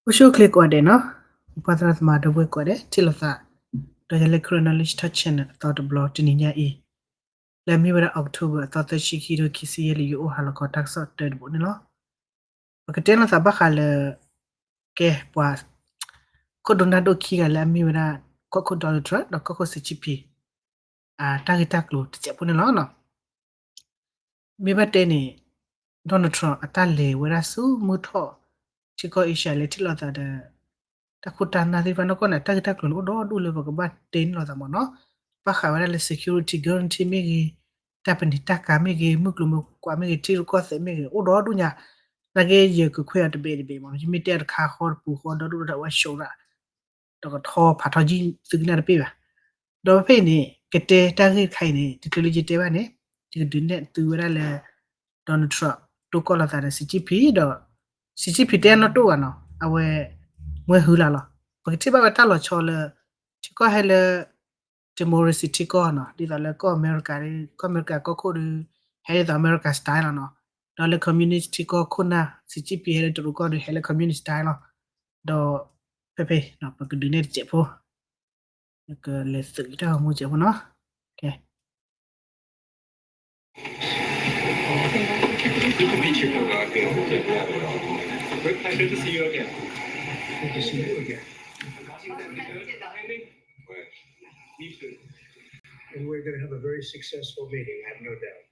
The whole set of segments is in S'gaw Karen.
အိၣ်ဆူၣ်အိၣ်ချ့ကိးဂၤဒဲးနီၤ, ပှၤသရၣ်သမါဒီပုၢ်ဝဲၢ်ကိးဂၤဒဲး ထံၣ်လိာ်သး ဒီးယၤလၢ Karen Knowledge Talk Channel အသီတဘျီတနံၤညါအံၤ, လၢအမ့ၢ်ဝဲဒၣ် October အသီသၢဆံခံ ခံကထိခံဆံယဲၢ် လၢယအိၣ်ဟးလီၤခီတၢ်ကစီၣ်တၢတဘိန့ၣ်လီၤ. ပကတဲလိာ်သးဘၣ်ဃးလၢ ကဲပှၤ ခိၣ်ဒိနၢ်ဒိၣ်ခံဂၤလၢအမ့ၢ်ဝဲဒၣ် ကီၢ်ခိၣ် Donald Trump ဒီးကီၢ်ခိၣ် Xi Jinping အတၢ်ဂ့ၢ်တၢ်ကျိၤတစဲးဖိန့ၣ်လီၤ. မ့ၢ်ဘၣ်တဲန့ၣ် Donald Trump အတၢ်လဲၤဝဲဒၣ်ဆူမုၢ်ထီၣ် ထံကီၢ် Asia လဲၤထံၣ်လိာ်သးဒီး တၢ်ခိၣ်တၢ်နၢ်သ့ၣ်တဖၣ်နီၢ်ကီၢ်န့ၣ် တၢ်ဂ့ၢ်တၢ်ကျိၤန့ၣ် အိၣ်ဒီဒူၣ်လၢပကဘၣ်တဲန့ၢ်လိာ်သးမ့ၢ်နီၤ, ဘၣ်ဃးဝဲဒၣ်လၢ security guarantee မ့ၢ်ဂ့ၤ, တၢ်ပနံာ်တၢ်ကၤမ့ၢ်ဂ့ၤ, မုၢ်ကျိၤမုၢ်ကွၢ်မ့ၢ်ဂ့ၤ, ထံရူၢ်ကီၢ်သဲးမ့ၢ်ဂ့ၤ, အိၣ်ဒီဒူၣ်ညါ, နာ်က့ယကခွဲးအီၤတဘ့ၣ်တဘ့ၣ်မ့ၢ် ယမ့ၢ်တဲတခါဃီတပူၤဃီဒီဒူၣ်ဒီးဝဲ show ဒၣ် ဒီးကထီဖးထီယံာ်သုကနၣ်တပ့ၢ်ဘၣ်. ဒီးဖဲအံၤန့ၣ် ကတဲတၢ်ဂ့ၢ်တခါအံၤန့ၣ် တချုးလၢယတဲဘၣ်န့ၣ် ယကဒုးနဲၣ်သုဝဲဒၣ်လၢ Donald Trump တိၢ်ကီၢ်လိာ်သးဒီး Xi Jinping ဒီး Xi Jinping တဲအနီၣ်တိၢ်ဘၣ်နီၤ, အဝဲ မွဲဟုလၢ်လီၤ. ပကထံၣ်ဘၣ်ဝဲတၢ်လီၤဆီလၢ ထံကီၢ်ဟဲလၢ democracy ထံကီၢ်နီၤ, ဒ်သိးလၢကီၢ်အမဲရကၤ, ကီၢ်အမဲရကၤကီၢ်ခိၣ်ဒီး ဟဲဒ်သိး America style လီၤနီၤ. ဒီးလၢ communist ထံကီၢ်ခိၣ်နၢ် Xi Jinping ဟဲလၢတရူးကီၢ်ဒီး ဟဲလၢ communist style လီၤ. ဒီးဖဲဖဲ ပကဒုးနဲၣ်တစဲးဖိ ကလဲၤသုးတၢ်ဂီၤမူစဲးဖိနီၤ. Good to meet you. Great pleasure to see you again. Good to see you again. Me too. And we're going to have a very successful meeting, I have no doubt.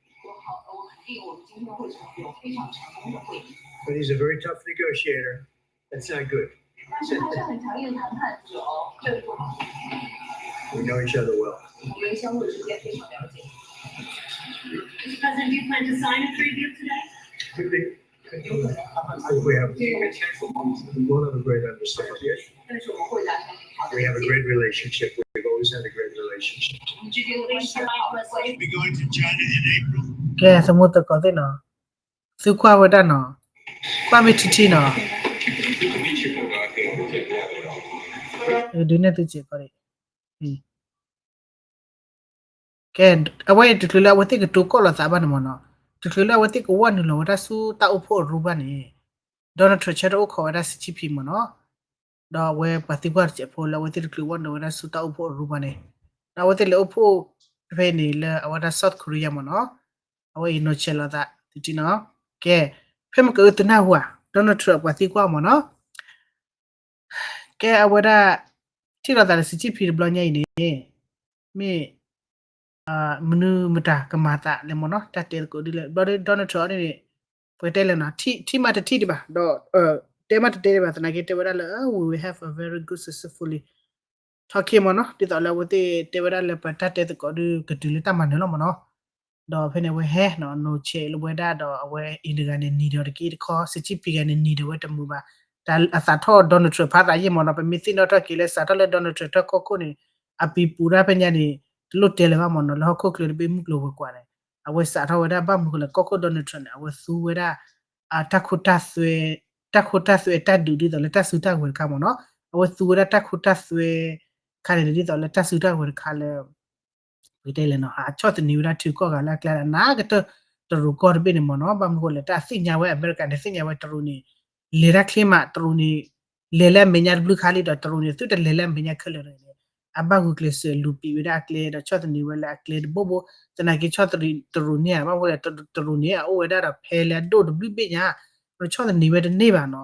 But he's a very tough negotiator. That's not good. We know each other well. Mister President, do you plan to sign a trade deal today? Could be. Could be. We have, we'll have a great understanding. We have a great relationship. We've always had a great relationship. We'll be going to China in April. ကဲသမူသကိးသ့ၣ်နီၤ, သုကွၢ်ဝဲဒၣ်နီၤ, ကွၢ်မ့ၢ်ထံထံနီၤ, ဒုးနဲၣ်သုစဲးဖိ, ကဲ အဝဲအံၤတချုးလၢအဝဲသ့ၣ်ကတိၤကီၢ်လိာ်သးဘၣ်န့ၣ်မ့ၢ်နီၤ, တချုးလၢအဝဲသ့ၣ်ကဝီၢ်နုာ်လီၤဝဲဒၣ်ဆူတၢ်အိၣ်ဖှိၣ်အရူဘၣ်န့ၣ် Donald Trump ဆၢထၢၣ်အိၣ်ခိးဝဲဒၣ် Xi Jinping မ့ၢ်နီၤ, ဒီးအဝဲပှၤသံကွၢ်တစဲးဖိလၢအဝဲသ့ၣ်တချုးဝီၢ်နုာ်ဝဲဒၣ်ဆူတၢ်အိၣ်ဖှိၣ်အရူဘၣ်န့ၣ်, ဒီးအဝဲသ့ၣ်လဲၤအိၣ်ဖှိၣ်ဖဲန့ၣ်လၢအဝဲဒၣ် South Korea မ့ၢ်နီၤ, အဝဲအံၤနီၤဆဲးလိာ်သးသုထံနီၤ, ကဲ, ဖဲမ့ၢ်ကအုသနၢ်ဟူဧါ, Donald Trump ပှၤသံကွၢ်မ့ၢ်နီၤ ကဲအဝဲဒၣ် ထံၣ်လိာ်သးဒီး Xi Jinping တဘျီညါအံၤန့ၣ် မ့ၢ် မနုၤမတၤကမၤသးလဲၣ်မ့ၢ်နီၤ, တၢ်တဲသကိးဒ်လဲၣ်, ဘျီဒီး Donald Trump န့ၣ် ပကတဲလဲၣ်နီၤ, ထံၣ်မးတထံၣ်ဒံးဘၣ်, ဒီး တဲမးတတဲဒံးဘၣ်, သနာ်က့တဲဝဲဒၣ်လၢ we will have a very good successfully talking မ့ၢ်နီၤ, ဒ်သိးလၢအဝဲသ့ၣ်တဲဝဲဒၣ်လၢပတၢ်တဲသကိးဒီးကတုၤလၢတၢ်မၤနၢၤလီၤမ့ၢ်နီၤ. ဒီးဖဲန့ၣ်အဝဲဟဲနီၤ နီၤဆဲးလၢဝဲဒၣ်ဒီးအဝဲအံၤတဂၤန့ၣ် နံၤဒီးတက့ၢ်တခီ, Xi Jinping တဂၤန့ၣ် နံၤဒီးဝဲတမုာ်ဘၣ်. တၢ်အသးထီၣ် Donald Trump ဖးသးယဲၢ်မ့ၢ်နီၤ, ပမ့ၢ်သ့ၣ်နီၣ်ထီၣ်က့ၤလၢစးထီၣ်လၢ Donald Trump ထီၣ်ကီၢ်ခိၣ်န့ၣ် အပံၤပူၤတၢ်ဖဲညါန့ၣ် တလိၣ်တဲလၢၤဘၣ်မ့ၢ်နီၤ, လၢဟီၣ်ခိၣ်ချၢတဘ့ၣ်မုၢ်ကျိၤဝဲၤကွာ်န့ၣ် အဝဲစးထီၣ်ဝဲဒၣ်ဘၣ်မနုၤဃိလဲၣ် ကီၢ်ခိၣ် Donald Trump န့ၣ် အဝဲသူဝဲဒၣ် တၢ်ခိတၢ်သွဲ, တၢ်ခိတၢ်သွဲတၢ်ဒုးဒ်သိးလၢတၢ်စုတၢ်ကဝဲၤတခါမ့ၢ်နီၤ, အဝဲသူဝဲဒၣ်တၢ်ခိတၢ်သွဲ ခါန့ၣ်ဒ်သိးလၢတၢ်စုတၢ်ကဝဲၤတခါလၢ ပကတဲလဲၣ်နီၤ, ဟးဆီၣ်သနံးဝဲဒၣ်ထံကီၢ်ဂၤလၢအကျဲ နာ်ကတၢၢ် တရူးကီၢ်တဘ့ၣ်န့ၣ်မ့ၢ်နီၤ, ဘၣ်မနုၤဃိလဲၣ် တၢ်သ့ၣ်ညါဝဲ အမဲရကၤန့ၣ် သ့ၣ်ညါဝဲတရူးန့ၣ် လဲၤတၢ်ချ့မး, တရူးန့ၣ် လဲၤလၢအမဲာ်ညါတဘျုးခါလံဒီး တရူးန့ၣ် သုတလဲၤလၢအမဲာ်ညါခဲလၢာ်န့ၣ် အဘၣ်ဂုာ်ကျဲးစၢးလူၤပိာ်ဝဲဒၣ်အကျဲ ဒီးဆီၣ်သနံးဝဲလၢအကျဲတဘိဘိ, သနာ်က့ဆီၣ်သနံးတရူးန့ၢ်ဧါ, ဘၣ်မနုၤဃိလဲၣ် တရူးန့ၣ် အအိၣ်ဝဲဒၣ်ဒီးဖဲလၢအဒိၣ်တဘျုးဘ့ၣ်ညါ, ဒီးဆီၣ်သနံးဝဲတန့ၢ်ဘၣ်နီ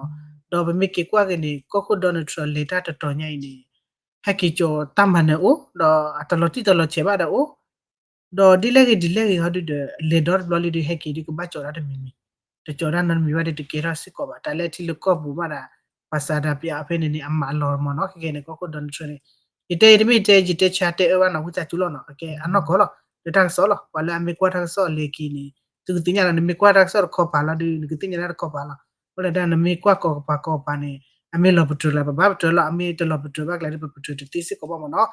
ၤ, ဒီးပမ့ၢ်က့ၤကွၢ်က့ၤန့ၣ် ကီၢ်ခိၣ် Donald Trump လဲၤတၢ်တတီၤညါအံၤန့ၣ် ဟဲက့ၤကၠီၤတၢ်မၤနၢၤအိၣ်, ဒီးအတလီၤတံၢ်တလီၤဆဲးဘၣ်ဒီးအိၣ်, ဒီးဒ်လဲၣ်ဂ့ၤဒ်လဲၣ်ဂ့ၤဟီဒုဒီး လဲၤဒီတဘျီလံဒီးဟဲက့ၤဒုကဘၣ်ကၠီၤဒၣ်တမံၤမံၤ, တကၠီၤဒၣ်နီတမံၤဘၣ်ဒီးတကဲထီၣ်စ့ၢ်ကီးဘၣ်, တၢ်လၢထံလၢကီၢ်ပူၤမးဒီး ပှၤစးဒးပၠးအီၤဖဲန့ၣ်န့ၣ် အမးလီၤမ့ၢ်နီၤ, ခဲကဲန့ၣ် ကီၢ်ခိၣ် Donald Trump န့ၣ် ယတဲယတမ့ၢ်တဲ ယတဲဆါတဲအၢဘၣ်နီၤ, ဝံသးစူၤလီၤနီၤ, အကဲအနီၢ်ကီၢ်လီၤ, လၢတၢ်ကစီၣ်လီၤ, ပှၤလၢအမ့ၢ်ကွၢ်တၢ်ကစီၣ်လဲၤက့ၤန့ၣ် သုကသ့ၣ်ညါလီၤ, နမ့ၢ်ကွၢ်တၢ်ကစီၣ်တခီပၤလီၤဒီး နကသ့ၣ်ညါတၢ်တခီပၤလီၤ, အဃိဒၣ်နမ့ၢ်ကွၢ်ကိးကပၤကိးကပၤန့ၣ် အမ့ၢ်လီၤပတြၢၤလၢပဘၣ်ပတြၢၤလီၤ, အမ့ၢ်တလီၤပတြၢၤဘၣ်ကျါဒီး ပပတြၢၤတသ့စ့ၢ်ကီးဘၣ်မ့ၢ်နီၤ,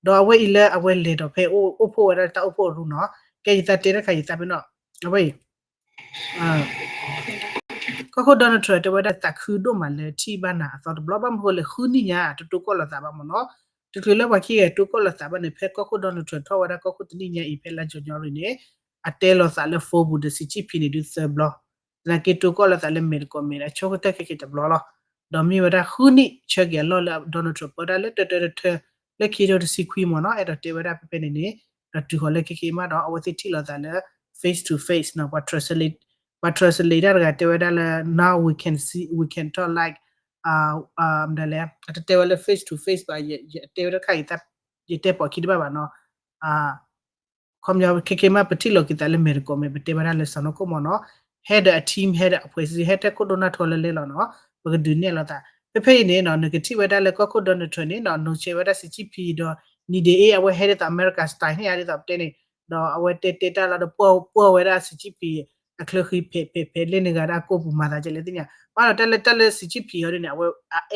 ဒီးအဝဲအံၤလၢအဝဲလဲၤဒီးဖဲအိၣ်ဖှိၣ်ဝဲဒၣ်တၢ်အိၣ်ဖှိၣ်အရူနီၤ, ကဲယသးတဲတၢ်ခါယသးပ့ၤနီၣ်, အဝဲအံၤ ကီၢ်ခိၣ် Donald Trump တဲဝဲဒၣ်သးခုဒိၣ်မးလၢထံၣ်ဘၣ်နၤအသီတဘျီ, ဘၣ်မနုၤဃိလဲၣ် ဃုနံၣ်ညါတတိၢ်ကီၢ်လိာ်သးဘၣ်မ့ၢ်နီၤ, တချုးလၢပှၤခံဂၤတိၢ်ကီၢ်လိာ်သးဘၣ်န့ၣ် ဖဲကီၢ်ခိၣ် Donald Trump ထီၣ်ဝဲဒၣ်ကီၢ်ခိၣ်တနံၣ်ညါအံၤ ဖဲလါ January န့ၣ် အတဲလိာ်သးလၢ phone ပူၤဒီး Xi Jinping န့ၣ်ဒုးသၢဘျီ, သနာ်က့တိၢ်ကီၢ်လိာ်သးလၢမဲာ်တကိးမဲာ်ဒီး ဆိကတၢၢ်ခဲက့ၤတဘျီလီၤ. ဒီးမ့ၢ်ဝဲဒၣ်ဃုနံၣ်ဆၢက့ၤအလီၢ်လၢ Donald Trump ပၢတၢ်လၢတၢတၢတထၢ လၢခံထိတဆံခွံမ့ၢ်နီၤ အဲၣ်ဒိးတဲဝဲဒၣ်ဖဲဖဲန့ၣ်န့ၣ် ဒီးတုၤဃီၤလၢခဲက့မးဒီး အဝဲသ့ၣ်ထံၣ်လိာ်သးလၢ face to face နီၤ ပှၤ translate ပှၤ translate တၢ်တဂၤတဲဝဲဒၣ်လၢ now we can see, we can talk like မနုၤလဲၣ် အတတဲဝဲလၢ face to face ဘၣ် ယတဲဝဲဒၣ်ခါအံၤ ယတဲပိာ်ခံတဘၣ်ဘၣ်နီၤ ခီပညီ ခဲက့မး ပထံၣ်လိာ်က့ၤသးလၢမဲာ်တကိးမဲာ် ပတဲဝဲဒၣ်လၢစီၤနီၢ်ခိၣ်မ့ၢ်နီၤ ဟဲဒီးအ team ဟဲဒီးအဖှဲးစံ ဟဲထဲခိၣ်ဒိၣ်နၢ်ထီလၢလဲလီၤနီၤ ပကဒုးနဲၣ်လိာ်သး ဖဲဖဲအံၤန့ၣ်နီၤ နကထံၣ်ဝဲဒၣ်လၢကီၢ်ခိၣ် Donald Trump န့ၣ်နီၤ နိးဆဲးဝဲဒၣ် Xi Jinping ဒီး နံၤဒ့အ့ အဝဲဟဲဒ်သိး America style န့ၣ် ဒ်သိးပတဲန့ၣ် ဒီးအဝဲတဲတဲတၢ်လီၤဒီး ပှၢ်ဝဲဒၣ် Xi Jinping အချၢဃံဖဲးဖဲးဖဲး လၢနဂၤဒၣ်ကိၢ်ပူၤမၤသးကဲလဲၣ်သ့ၣ်ညါ ဘၣ်ဒီးတၢ်လၢ တၢ်လၢ Xi Jinping အီၤဒ်န့ၣ် အဝဲ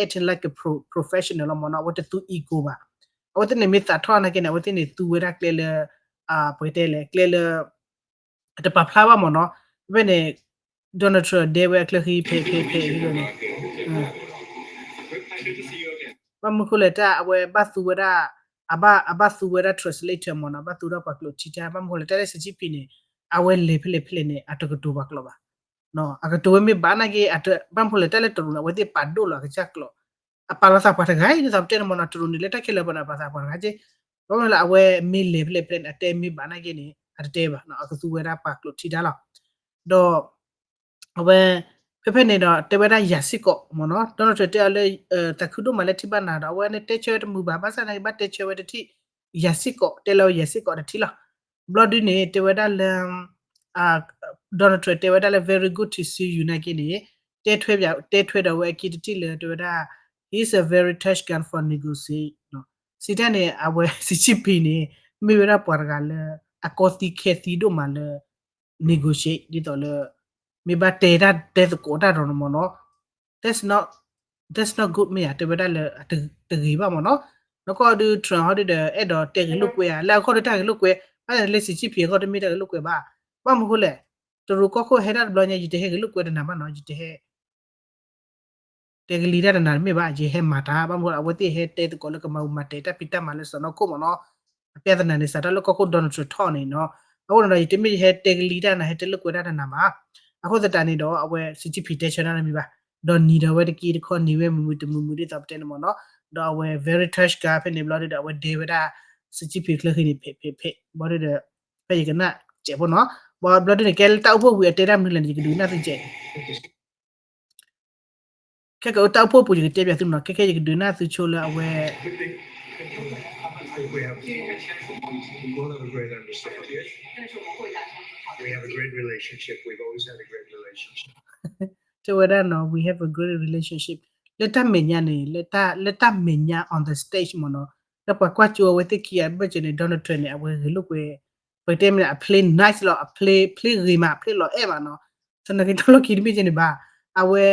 acting like a pro- professional လီၤမ့ၢ်နီၤ အဝဲတသူ ego ဘၣ် အဝဲသ့ၣ်န့ၣ်မ့ၢ်သးထီၣ်နာ်က့န့ၣ် အဝဲသ့ၣ်န့ၣ်သူဝဲဒၣ်ကျဲလၢ ပကတဲလဲၣ် ကျဲလၢ အတပာ်ဖျါဘၣ်မ့ၢ်နီၤ ဖဲဖဲန့ၣ် Donald Trump ဒဲဝဲအချၢဃံဖဲးဖဲးဖဲးန့ၣ် ဘၣ်မနုၤဃိလဲၣ်တၢ် အဝဲဘၣ်သူဝဲဒၣ် အဘၣ် အဘၣ်သူဝဲဒၣ် translator မ့ၢ်နီၤ ဘၣ်သူဝဲဒၣ်ပှၤကျိာ်ထံတၢ် ဘၣ်မနုၤဃိလဲၣ် တၢ်လၢ Xi Jinping န့ၣ် အဝဲလဲၤဖဲလဲၣ်ဖဲလဲၣ်န့ၣ် အတကတိၤပှၤကျိာ်ဘၣ် အကတိၤဝဲမ့ၢ်ဘၣ်နာ်က့ ဘၣ်မနုၤဃိလဲၣ် တၢ်လၢတရူးန့ၣ် အဝဲသ့ၣ်ပာ်ဒိၣ်လီၤအကစၢ်ကျိာ် အပာ်လီၤသးပှၤတဂၤအံၤ ဒ်သိးပတဲန့ၣ်မ့ၢ်နီၤ တရူးန့ၣ်လၢတၢ်ခဲလၢာ်ပှၤန့ၣ် အပာ်သးပှၤတဂၤက့ ဘၣ်မနုၤလၢအဝဲမ့ၢ်လဲၤဖဲလဲၣ်ဖဲလဲၣ်န့ၣ် အတဲမ့ၢ်ဘၣ်နာ်က့န့ၣ် အတတဲဘၣ် အကသူဝဲဒၣ်ပှၤကျိာ်ထံတၢ်လီၤ ဒီး အဝဲ ဖဲဖဲန့ၣ်ဒီး တဲဝဲဒၣ်ယၤစ့ၢ်ကီး မ့ၢ်နီၤ Donald Trump တဲအီၤလၢ သးခုဒိၣ်မးလၢထံၣ်ဘၣ်နၤဒီး အဝဲန့ၣ်တဲဆၢဝဲတမုာ်ဘၣ် ဘၣ်ဆၣ်သနာ်က့ ဘၣ်တဲဆၢဝဲတထံၣ် ယၤစ့ၢ်ကီး တဲလၢယၤစ့ၢ်ကီးတထံၣ်လီၤ. ဘျီဒုန့ၣ် တဲဝဲဒၣ်လၢ Donald Trump တဲဝဲဒၣ်လၢ very good to see you နာ်က့န့ၣ် တဲထွဲ တဲထွဲဒီးဝဲအခံတထံၣ်လၢ တဲဝဲဒၣ် he is a very tough guy for negotiate စံးတၢ်န့ၣ် အဝဲ Xi Jinping န့ၣ် မ့ၢ်ဝဲဒၣ်ပှၤတဂၤလၢ အကီသံခဲသံဒိၣ်မးလၢ negotiate ဒ်သိးလၢ မ့ၢ်ဘၣ်တဲတၢ်တဲသကိးတၢ်ဒီးန့ၣ်မ့ၢ်နီၤ that's not that's not good မ့ၢ်ဧါ တဲဝဲဒၣ်လၢ တဂ့ၤဘၣ်မ့ၢ်နီၤ နကီၢ်ဒုး Trump ဟီဒုဒီး အဲၣ်ဒိးတဲဂ့ၤလိာ်ကွဲဧါ လၢအဂီၢ်ဒုတၢ်ဂ့ၤလိာ်ကွဲ ဘၣ်လၢ Xi Jinping အဂီၢ်တမ့ၢ်တၢ်ဂ့ၤလိာ်ကွဲဘၣ် ဘၣ်မနုၤဃိလဲၣ် တရူးကီၢ်ခိၣ်ဟဲတၢ်တဘျီညါ ယတဟဲဂ့ၤလိာ်ကွဲတနၤဘၣ်နီၤ ယတဟဲ တဲကလံၤတၢ်တနၤတမ့ၢ်ဘၣ် ယဟဲမၤတၢ် ဘၣ်မနုၤအဝဲသ့ၣ်ဟဲတဲသကိးလၢကမၤအူမၤတဲာ် တၢ်ဖံးတၢ်မၤလၢစီၤနီၢ်ခိၣ်မ့ၢ်နီၤ အပြဿနာန့ၣ် စးထီၣ်လၢကီၢ်ခိၣ် Donald Trump ထီၣ်န့ၣ်နီၤ အဃိန့ၣ်ဒီး ယတမ့ၢ်ယဟဲတဲကလံၤတၢ်နၤ ဟဲတဲလိာ်ကွဲတၢ်တနၤဘၣ် အဃိသတးန့ၣ်ဒီး အဝဲ Xi Jinping တဲဆၢတၢ်နီတမံၤဘၣ် ဒီးနံၤဒီးဝဲတက့တခီ နံၤဝဲမုာ်မုာ်တမုာ်မုာ်ဒ်သိးပတဲန့ၣ်မ့ၢ်နီၤ ဒီးအဝဲ very tough guy ဖဲန့ၣ်ဘျီဒုဒီး အဝဲဒဲဝဲဒၣ် Xi Jinping ချၢဃံန့ၣ် ဖဲးဖဲးဖဲး ဘျီဒုဒီး ဖဲယကနၣ်စဲးဖိနီၤ ဘျီဒုန့ၣ် ကဲလၢတၢ်အိၣ်ဖှိၣ်ဝံၤအတဲတၢ်မနုၤလဲၣ်န့ၣ် ယကဒုးနၢ်သုစဲး ခဲကတၢၢ်အိၣ်ဖှိၣ်ပူၤ ယကတဲပၠးသုနီၤ ခဲခဲယကဒုးနၢ်သုဆိလၢအဝဲ We have a great relationship. We've always had a great relationship. တဲဝဲဒၣ်နီၤ we have a great relationship လၢတၢ်မဲာ်ညါန့ၣ် လၢတၢ်မဲာ်ညါ on the stage မ့ၢ်နီၤ လၢပှၤကွၢ်ကၠိအဝဲသ့ၣ်ခံဂၤဘၣ်စၢၤန့ၣ် Donald Trump န့ၣ် အဝဲဂ့ၤလိာ်ကွဲ ပကတဲမ့ၢ် အ play nice လီၤ အ play play ဂ့ၤမး အ play လီၤအဲၣ်မးနီၤ သနာ်က့တၢ်လီၢ်ခံတမ့ၢ်ကဲန့ၣ်ဘၣ် အဝဲ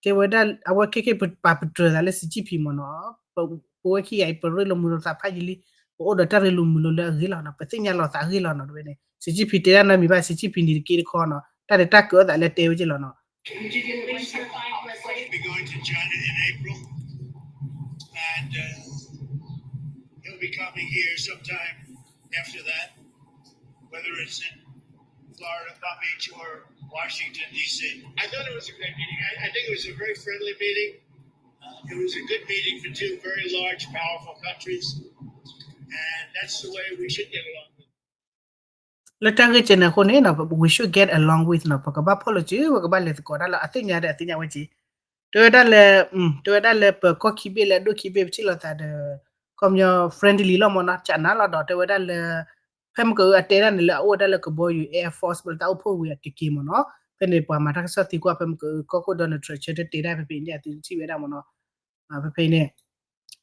တဲဝဲဒၣ် အဝဲခဲခဲပပာ်ပတြၢၤသးလၢ Xi Jinping မ့ၢ်နီၤ ပဝဲခံဂၤအံၤ ပရ့လိာ်မုာ်လိာ်သးဖးယံာ်လံ ပအိၣ်ဒီးတၢ်ရ့လိာ်မုာ်လိာ်လၢအဂ့ၤလီၤနီၤ ပသ့ၣ်ညါလီၤသးအဂ့ၢ်လီၤနီၤ တဝဲန့ၣ် Xi Jinping တဲတၢ်နီတမံၤဘၣ် Xi Jinping နံၤတက့တခီနီၤ တၢ်ဒုးတၢ်ကၢၤအသးလၢတဲဝဲက့လီၤနီၤ We'll be going to China in April, and uh, he'll be coming here sometime after that, whether it's in Florida, Palm Beach, or Washington, D C. I thought it was a great meeting. I, I think it was a very friendly meeting. Uh, it was a good meeting for two very large, powerful countries, and that's the way we should get along with. လၢတၢ်ဂ့ၢ်ကဲန့ၣ်အဃိန့ၣ် we should get along with နီၤ ပကဘၣ်ဖီၣ်လိာ်စု ပကဘၣ်လဲၤသကိးတၢ်လၢအသ့ၣ်ညါဒီးအသ့ၣ်ညါဝဲက့ တဲဝဲဒၣ်လၢ တဲဝဲဒၣ်လၢပကီၢ်ခံဘ့ၣ်လၢအဒိၣ်ခံဘ့ၣ် ပထံၣ်လိာ်သးဒီး ခီပညီ friendly လီၤမ့ၢ်နီၤ ကနၣ်လီၤဒီး တဲဝဲဒၣ်လၢ ဖဲမ့ၢ်ကအုအတဲဒၣ်န့ၣ်လၢအအိၣ်ဝဲဒၣ်လၢကဘီယူၤ Air Force ဘၣ်လၢတၢ်အိၣ်ဖှိၣ်ဝံၤအကက့မ့ၢ်နီၤ ဖဲန့ၣ်ပှၤမၤတၢ်ကစီၣ်သံကွၢ်ဖဲမ့ၢ်ကအုကီၢ်ခိၣ် Donald Trump ဆၢတဲတဲဒၣ်ဖဲဖဲန့ၣ် အသုထံၣ်ဝဲဒၣ်မ့ၢ်နီၤ ဖဲဖဲန့ၣ်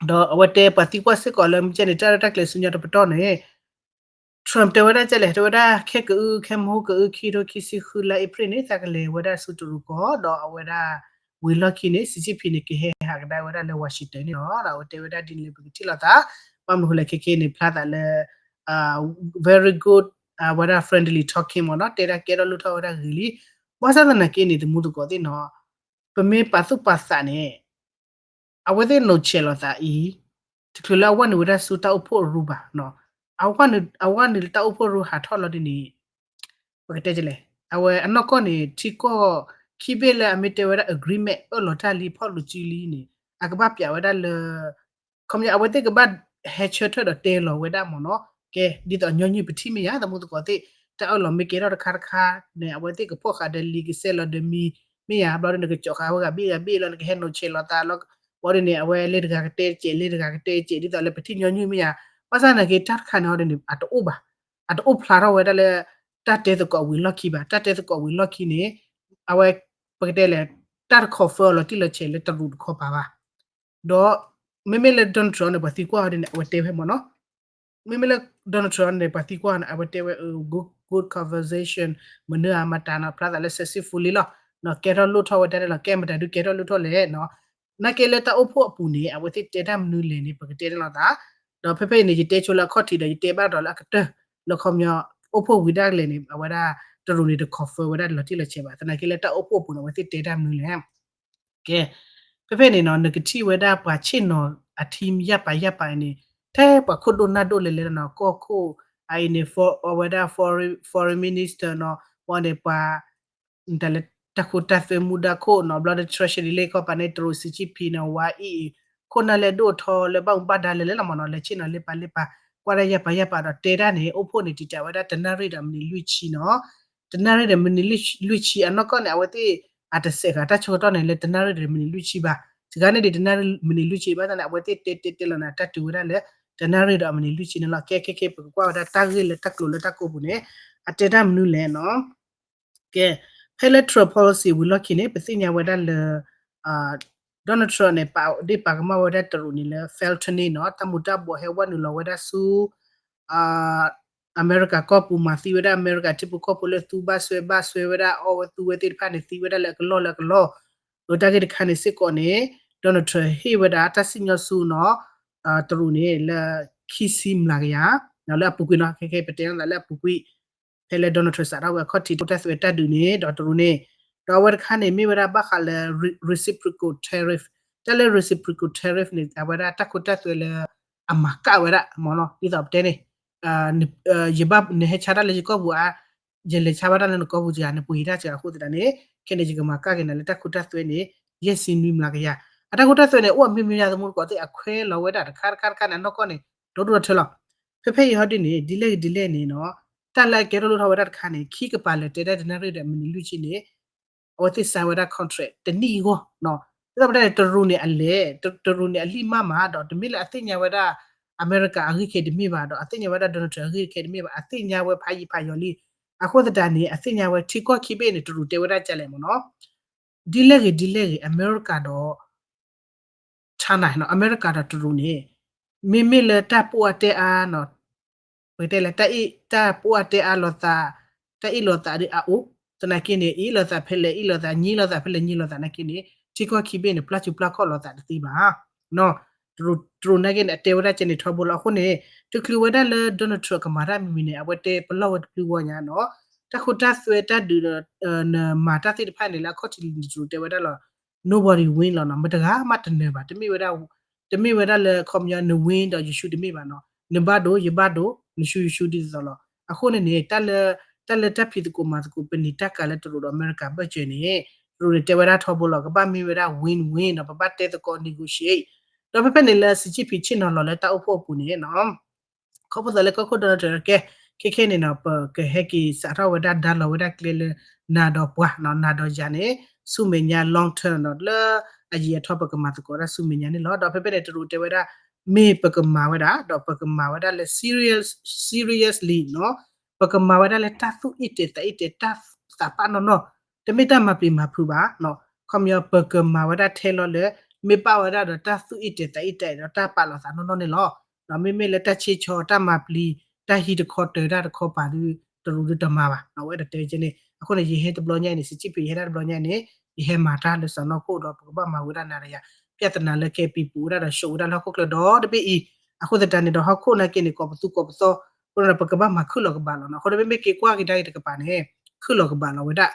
ဒီးအဝဲတဲပှၤသံကွၢ်စ့ၢ်ကီးလၢမ့ၢ်ကဲန့ၣ် တၢ်ရဲၣ်တၢ်ကျဲၤဆူညါတပတီၢ်န့ၣ် Trump တဲဝဲဒၣ်ကဲလဲၣ် တဲဝဲဒၣ်ခဲကအု ခဲမဟိကအု ခံထိခံဆံဃုလါ April န့ၣ် သးကလဲၤဝဲဒၣ်ဆူတရူးကီၢ် ဒီးအဝဲဒၣ် ဝံၤလီၢ်ခံန့ၣ် Xi Jinping န့ၣ် ကဟဲဟးကဒါဝဲဒၣ်လၢ Washington န့ၣ်လီၤ ဒီးအဝဲတဲဝဲဒၣ်ဒ်န့ၣ်လၢပကထံၣ်လိာ်သး ဘၣ်မနုၤဃိလဲၣ်ခဲခဲန့ၣ် ဖျါသးလၢ very good အဝဲဒၣ် friendly talking မ့ၢ်နီၤ တဲဒၣ်ကဲထီၣ်လိၣ်ထီၣ်ဝဲဒၣ်ဂ့ၤလံ ဘၣ်ဆၣ်သနာ်က့န့ၣ် သမူသကိးသ့ၣ်နီၤ ပမ့ၢ်ပာ်သူၣ်ပာ်သးန့ၣ် အဝဲသ့ၣ်နိးဆဲးလိာ်သးအံၤ တချုးလၢအဝဲနုာ်ဝဲဒၣ်ဆူတၢ်အိၣ်ဖှိၣ်အရူဘၣ်နီၤ အဝဲနုာ်လၢတၢ်အိၣ်ဖှိၣ်ရူဟးထီၣ်လီၤဒ်န့ၣ် ပကတဲလဲၣ် အဝဲအနီၢ်ကီၢ်န့ၣ် ထံကီၢ် ခံဘ့ၣ်လၢအမ့ၢ်တဲဝဲဒၣ် agreement အၢၣ်လီၤတၢ်လံ ဖီၣ်လိာ်စုလံန့ၣ် အကဘၣ်ပျးဝဲဒၣ်လၢ ခီပညီ အဝဲသ့ၣ်ကဘၣ်ဟဲဆၢထၢၣ်ဒီးတဲလီၤဝဲဒၣ်မ့ၢ်နီၤ, ကဲ ဒ်သိးညီနုၢ်ပထံၣ်မ့ၢ်ယါ သမူသကိးသ့ၣ် တၢ်အၢၣ်လီၤမ့ၢ်ကဲထီၣ်တခါတခါန့ၣ် အဝဲသ့ၣ်ကဖီၣ်ဃာ်ဒီးလံာ် ကစဲးလီၤဒီးမံၤမ့ၢ်ယါ ဘျီဒ်န့ၣ် ကကၠီၤဃာ်ဝဲဂၤဘ့ၣ်ဂၤဘ့ၣ်လီၤ နကဟဲနီၤဆဲးလီၤသးလီၤ ဘျီဒ်န့ၣ် အဝဲလၢတဂၤကတဲစဲး လၢတဂၤကတဲစဲး ဒ်သိးလၢပထံၣ်ညီနုၢ်မ့ၢ်ယါ, ဘၣ်ဆၣ်နာ်က့ တၢ်တခါန့ၣ်ဟီဒ်န့ၣ် အတအိၣ်ဘၣ်, အတအိၣ်ဖျါထီၣ်ဝဲဒၣ်လၢ တၢ်တဲသကိးဝံၤလီၢ်ခံဘၣ်, တၢ်တဲသကိးဝံၤလီၢ်ခံန့ၣ် အဝဲ ပကတဲလဲၣ် တၢ်တ confirm အီၤလီၤတံၢ်လီၤဆဲးလၢတရူးတခီပၤဘၣ်, ဒီး မ့မ့ၢ်လၢ Donald Trump န့ၣ် ပှၤသံကွၢ်အီၤဒ်န့ၣ် အဝဲတဲဝဲမ့ၢ်နီၤ, မ့မ့ၢ်လၢ Donald Trump န့ၣ် ပှၤသံကွၢ်န့ၣ် အဝဲတဲဝဲ good good conversation မနုၤအမတၤနီၤ ဖျါသးလၢ successfully လီၤ, ကဲထီၣ်လိၣ်ထီၣ်ဝဲဒၣ်န့ၣ်လီၤ, ကဲမတၤဒုးကဲထီၣ်လိၣ်ထီၣ်လဲၣ်နီၤ, နာ်က့လၢတၢ်အိၣ်ဖှိၣ်အပူၤန့ၣ် အဝဲသ့ၣ်တဲတၢ်မနုၤလဲၣ်န့ၣ် ပကတဲန့ၣ်လီၤသး, ဒီးဖဲဖဲအံၤန့ၣ် ယတဲဆိလၢအခီၣ်ထံးဒီး ယတဲဘၣ်ဒီးလၢအကတၢၢ် လၢခီပညီ အိၣ်ဖှိၣ်ဝံၤဒၣ်လဲာ်န့ၣ် အဝဲဒၣ်တရူးန့ၣ် တ confirm ဝဲဒၣ်လီၤတံၢ်လီၤဆဲးဘၣ်, သနာ်က့လၢတၢ်အိၣ်ဖှိၣ်အပူၤန့ၣ် အဝဲသ့ၣ်တဲတၢ်မနုၤလဲၣ် ကဲ, ဖဲဖဲန့ၣ်နီၤ နကထံၣ်ဝဲဒၣ်ပှၤဆ့ၣ်နီၤအ team ယၢ်ပာ်ယၢ်ပာ်န့ၣ် ထဲပှၤခိၣ်ဒိၣ်နၢ်ဒိၣ်လဲၣ်လဲၣ်နီၤ ကီၢ်ခိၣ် အအံၤန့ၣ် အဝဲဒၣ် foreign foreign minister နီၤ ဝဲန့ၣ်ပှၤ တၢ်လၢတၢ်ခိတၢ်သွဲမူဒါခိၣ်နီၤ ဘျီဒီး treasury လ့ၢ်ခီပၤန့ၣ် တရူး Xi Jinping နီၤ ဝါအံၤ ခိၣ်နၢ်လဲၢ်ဒိၣ်ထီလၢဘၣ်မူဘၣ်ဒါလဲၣ်လဲၣ်လီၤမ့ၢ်နီၤ လဲၤဆ့ၣ်နီၤလ့ပာ်လ့ပာ် ကွၢ်ဒၣ်ယၢ်ပာ်ယၢ်ပာ်ဒီးတဲတၢ်န့ၣ် အိၣ်ဖှိၣ်န့ၣ် တံာ်တာ်ဝဲဒၣ်တနၣ်ရံၣ်ဒီးမံးနံးလွံၢ်ဆံနီၤ တနၣ်ရံၣ်ဒီးမံးနံးလွံၢ်ဆံအနီၢ်ကီၢ်န့ၣ် အဝဲသ့ၣ်အတစဲးဃာ်တၢ်ဆၢကတီၢ်န့ၣ်လၢတနၣ်ရံၣ်ဒီးမံးနံးလွံၢ်ဆံဘၣ်, စှၤန့ၢ်ဒံးတနၣ်ရံၣ်မံးနံးလွံၢ်ဆံဘၣ်ဆၣ်န့ၣ် အဝဲသ့ၣ်တဲတဲတဲလီၤန့ၣ် တၢ်တုၤဝဲဒၣ်လၢ တနၣ်ရံၣ်ဒီးမံးနံးလွံၢ်ဆံန့ၣ်လီၤ. ကဲခဲခဲ ပကကွၢ်ဝဲဒၣ်တၢ်ဂ့ၢ်လၢတၢ်ကျိၤလၢတၢ်ကိးပူၤန့ၣ် အတဲတၢ်မနုၤလဲၣ်နီၤ ကဲ, ဖဲလၢ Trump policy ဝံၤလီၢ်ခံန့ၣ် ပသ့ၣ်ညါဝဲဒၣ်လၢ Donald Trump န့ၣ် ပာ်ဒ့ၣ်ပာ်ကမၣ်ဝဲဒၣ်တရူးန့ၣ်လၢ felony နီၤ တၢ်မူၤတၢ်ဘှီးဟဲဝဲနုာ်လီၤဝဲဒၣ်ဆူ အမဲရကၤကီၢ်ပူၤမၤသံဝဲဒၣ် အမဲရကၤထံဖိကီၢ်ဖိလၢသူဘၣ်စွဲဘၣ်စွဲဝဲဒၣ် အီၣ်ဝဲသူဝဲသ့ၣ်တဖၣ်န့ၣ် သံဝဲဒၣ်လၢအကလီၢ်လၢအကလီၢ်, ဒီးတၢ်ဂ့ၢ်တခါန့ၣ်စ့ၢ်ကီးန့ၣ် Donald Trump ဟ့ၣ်ဝဲဒၣ်တၢ်စံၣ်ညီၣ်ဆူနီၤ တရူးန့ၣ်လၢ ခံဆံမျးကယၤ လၢအပူၤကွံာ်နီၤ ခဲခဲပတဲလီၤသးလၢအပူၤကွံာ် ဖဲလၢ Donald Trump စးထီၣ်ဝဲအခီၣ်ထံးတၢ်သွဲတၢ်ဒုးန့ၣ် ဒီးတရူးန့ၣ် ဒီးအဝဲတခါန့ၣ် မ့ၢ်ဝဲဒၣ်ဘၣ်ဃးလၢ reciprocal tariff, တၢ်လၢ reciprocal tariff န့ၣ် အဝဲဒၣ်တၢ်ခိတၢ်သွဲလၢ အမၤကၣ်ဝဲဒၣ်မ့ၢ်နီၤ ဒ်သိးပတဲန့ၣ် ယဘၣ်နဟဲဆါတၢ်လၢယကီၢ်ပူၤဧါ, ယလဲၤဆါဘၣ်တၢ်လၢနကီၢ်ပူၤဧါ နပှ့ၤတၢ်စှၤအဃိသတးန့ၣ် ခဲန့ၣ် ယကမၤကၣ်က့ၤနၤလၢတၢ်ခိတၢ်သွဲန့ၣ် ယဲၢ်ဆံနွံမျးကယၤ, အတၢ်ခိတၢ်သွဲန့ၣ် အိၣ်အမံၤမံၤယါသမူတကိးသ့ၣ် အခွဲးလီၤဝဲဒၣ်တခါတခါတခါန့ၣ် အနီၢ်ကီၢ်န့ၣ် ဒီဒိၣ်ဒီထၢလီၤ. ဖဲဖဲအံၤဟီဒ်န့ၣ် ဒ်လဲၣ်ဂ့ၤဒ်လဲၣ်န့ၣ်နီၤ တၢ်လၢအကဲထီၣ်လိၣ်ထီၣ်ဝဲဒၣ်တခါန့ၣ် ခံကပၤလဲၤတဲဒၣ်တနၣ်ရံၣ်ဒီးမံးနံးလွံၢ်ဆံန့ၣ် အဝဲသ့ၣ် sign ဝဲဒၣ် contract တနံၣ်အဂီၢ်နီၤ, ဒ်သိးပတဲန့ၣ် တရူးန့ၣ်အလဲၤ တရူးန့ၣ် အလံၣ်မၢ်မးဒီး တမ့ၢ်လၢအသ့ၣ်ညါဝဲဒၣ် အမဲရကၤအဂ့ၢ်ခဲတမ့ၢ်ဘၣ်ဒီး အသ့ၣ်ညါဝဲဒၣ် Donald Trump အဂ့ၢ်ခဲတမ့ၢ်ဘၣ် အသ့ၣ်ညါဝဲဖးယံာ်ဖးယီၤလံ. အဃိသတးန့ၣ် အသ့ၣ်ညါဝဲထံကီၢ်ခံဘ့ၣ်န့ၣ် တရူးတဲဝဲဒၣ်ကလဲၣ်မ့ၢ်နီၤ ဒ်လဲၣ်ဂ့ၤဒ်လဲၣ်ဂ့ၤ အမဲရကၤဒီး China နီၤ အမဲရကၤဒီးတရူးန့ၣ် မ့မ့ၢ်လၢတၢ်ပိၢ်အါတဲအါနီၤ ပကတဲလၢ တၢ်ပိၢ်အါတဲအါလိာ်သး တၢ်အ့ၣ်လိာ်သးဒီးအအိၣ် သနာ်က့န့ၣ် အ့ၣ်လိာ်သးဖဲလဲၣ်အ့ၣ်လိာ်သး ငြိလိာ်သးဖဲလဲၣ်ငြိလိာ်သးနာ်က့န့ၣ် ထံကီၢ်ခံဘ့ၣ်န့ၣ် ပျၢ်စူၤပျၢ်ခီၣ်လိာ်သးတသ့ဘၣ်. တရူးနာ်က့န့ၣ် အတဲဝဲဒၣ်ကဲန့ၣ်ထီဘိလီၤ. အဃိန့ၣ် တချုးဝဲဒၣ်လၢ Donald Trump ကမၤတၢ်မံၤမံၤန့ၣ် အဝဲတဲပလီၢ်ဝဲတဘျုးဂီၢ်ညါနီၤ တၢ်ခိတၢ်သွဲတၢ်ဒုးဒီး နမၤတၢ်သ့ၣ်တဖၣ်န့ၣ် လၢအခီၣ်ထံးလံၤတရူးတဲဝဲဒၣ်လီၤ nobody win လီၤနီၤ မတဂၤမးတနၢၤဘၣ် တမ့ၢ်ဝဲဒၣ် တမ့ၢ်ဝဲဒၣ်လၢခီပညီ န win ဒီးယ ရှုံး တမ့ၢ်ဘၣ်နီၤ နဘၣ်ဒိ ယဘၣ်ဒိ န ရှုံး ယ ရှုံး ဒ်သိးသိးလီၤ. အဃိန့ၣ်န့ၣ် တၢ်လၢ တၢ်လၢတၢ်ဖံးသကိးမၤသကိး ပနံာ်တၢ်ကၤလၢတရူးဒီးအမဲရကၤဘၢၣ်စၢၤန့ၣ် တရူးန့ၣ်တဲဝဲဒၣ်ထီဘိလီၤ ကဘၣ်မ့ၢ်ဝဲဒၣ် win win ဒီးပဘၣ်တဲသကိး negotiate ဒီးဖဲဖဲန့ၣ်လၢ Xi Jinping ဆ့ၣ်နီၤလီၤလၢတၢ်အိၣ်ဖှိၣ်အပူၤန့ၣ်နီၤ ခီဖျိလၢကီၢ်ခိၣ် Donald Trump ကဲ ခဲခဲန့ၣ်နီၤ ပကဟဲက့ၤစးထီၣ်ဝဲဒၣ်ဒါလီၤဝဲဒၣ်ကျဲလၢ နၤဒီးပှၤနီၤ နၤဒီးယၤန့ၣ် ဆူမဲာ်ညါ long term နီၤ လၢအယံာ်အထီၣ်ပကမၤသကိးတၢ်ဆူမဲာ်ညါန့ၣ်လီၤ. ဒီးဖဲဖဲန့ၣ် တရူးတဲဝဲဒၣ် မ့ၢ်ပကမၤဝဲဒၣ် ဒီးပကမၤဝဲဒၣ်လၢ serious seriously နီၤ ပကမၤဝဲဒၣ်လၢတၢ်သူၣ်အ့ၣ်တဲာ်သးအ့ၣ်တဲာ် တၢ်သးပာ်နီၢ်နီၢ် တမ့ၢ်တၢ်မၤပျံၤမၤဖုးဘၣ် ခီပညီ ပကမၤဝဲဒၣ်ထဲလီၤလၢ မ့ၢ်ပာ်ဝဲဒၣ်ဒီးတၢ်သူၣ်အ့ၣ်တဲာ်သးအ့ၣ်တဲာ်ဒီးတၢ်ပာ်လီၤသးနီၢ်နီၢ်န့ၣ်လီၤ. မ့မ့ၢ်လၢတၢ်ဆ့ဆီ တၢ်မၤပျံၤ တၢ်ဟံးတခီတၢၤတၢ်တခီပၤဒီး တရူးဒုးတမၤဘၣ် အဝဲတတဲကဲန့ၣ် အဃိန့ၣ် ယဟဲတဘျီညါအံၤန့ၣ် Xi Jinping ယဟဲဒၣ်တဘျီညါအံၤန့ၣ် ယဟဲမၤတၢ်လၢစီၢ်နီၤခိၣ်ဒီး ပကဘၣ်မၤဝဲဒၣ်နၤဒီးယၤ ပြဿနာလၢကဲပံၤပူၤဝဲဒၣ်ဒီး ရှုပ်ဝဲဒၣ်လၢဟီၣ်ခိၣ်ချၢဒီတဘ့ၣ်အံၤ အဃိသတးန့ၣ်ဒီး ဟီၣ်ခိၣ်နာ်က့န့ၣ် ကိးပသူကိးပသီ အဃိန့ၣ်ဒီး ပကဘၣ်မၤခုၣ်လီၤကဘၣ်လီၤနီၤ. အဃိဒီး မ့မ့ၢ်က့ၤကွၢ်က့ၤတၢ်ဂ့ၢ်တကပၤန့ၣ် ခုၣ်လီၤကဘၣ်လီၤဝဲဒၣ်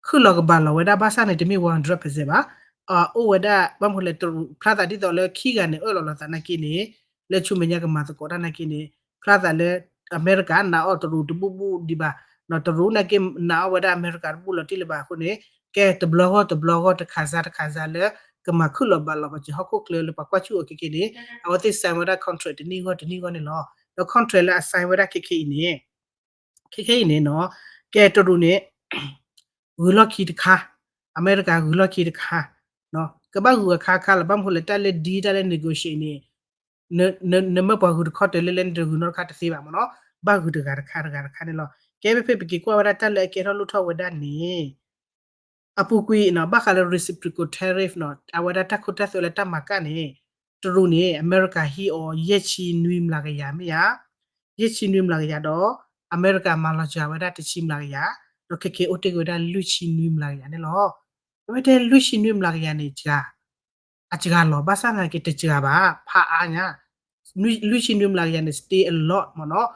ခုၣ်လီၤကဘၣ်လီၤဝဲဒၣ်ဘၣ်ဆၣ်န့ၣ် တမ့ၢ် one hundred percent ဘၣ်. အိၣ်ဝဲဒၣ် ဘၣ်မနုၤလဲၣ် တရူးဖျါသးဒ်သိးလၢခံဂၤန့ၣ် အၢၣ်လီၤလီၤသးနာ်က့န့ၣ် လၢဆူမဲာ်ညါကမၤသကိးတၢ်နာ်က့န့ၣ် ဖျါသးလၢ အမဲရကၤနာ်အီၤတရူးတဘူၣ်ဘူၣ်ဒံးဘၣ် ဒီးတရူးနာ်က့နာ်အီၤဝဲဒၣ်အမဲရကၤတဘူၣ်လီၤတံၢ်လၢၤဘၣ်အဃိန့ၣ် ကဲတဘျီဂီၢ်တဘျီဂီၢ်တခါစါတခါစါလၢ ကမၤခုၣ်လီၤဘၣ်လီၤပှၤစ့ၢ်ဟီၣ်ခိၣ်ချၢလၢပှၤကွၢ်ဆူၣ်အီၤခဲက့န့ၣ် အဝဲသ့ၣ် sign ဝဲဒၣ် contract တနံၣ်ဂီၢ်တနံၣ်ဂီၢ်န့ၣ်လီၤ. ဒီး contract လၢအ sign ဝဲဒၣ်ခဲက့အံၤန့ၣ် ခဲက့အံၤန့ၣ်နီၤ ကဲတရူးန့ၣ် ဂုၤလီၢ်ခံတခါ, အမဲရကၤဂုၤလီၢ်ခံတခါ, ကဘၣ်ဂုၤအခါခါလီၤ ဘၣ်မနုၤဃိလဲၣ် တၢ်လၢ deal တၢ်လၢ negotiate န့ၣ် နမ့ၢ်ပှၤဂုၤတခီတၢၤလၢလဲၣ် နတဂုၤနီတခါတသ့ဘၣ်မ့ၢ်နီၤ, ဘၣ်ဂုၤတဂၤတခါတဂၤတခါန့ၣ်လီၤ. ကဲဖဲဖဲပက့ၤကွၢ်ဝဲဒၣ်တၢ်လၢအကဲထီၣ်လိၣ်ထီၣ်ဝဲဒၣ်န့ၣ် အပူၤကွံာ်နီၤ ဘၣ်ဃးလၢ reciprocal tariff နီၤ အဝဲဒၣ်တၢ်ခိတၢ်သွဲလၢတၢ်မၤကၣ်န့ၣ် တရူးန့ၣ် အမဲရကၤဟံးအီၤ ယဲၢ်ဆံနွံမျးကယၤမ့ၢ်ဧါ, ယဲၢ်ဆံနွံမျးကယၤဒီး အမဲရကၤမၤလီၤစှၤဝဲဒၣ်တဆံမျးကယၤ, ဒီးခဲက့အိၣ်တ့ၢ်က့ၤဝဲဒၣ်လွံၢ်ဆံနွံမျးကယၤန့ၣ်လီၤ. အဝဲတဲလွံၢ်ဆံနွံမျးကယၤန့ၣ် စှၤ အစှၤလီၤ ဘၣ်ဆၣ်သနာ်က့တစှၤဘၣ် ဖးအါညါ, လွံၢ်ဆံနွံမျးကယၤန့ၣ် still a lot မ့ၢ်နီၤ,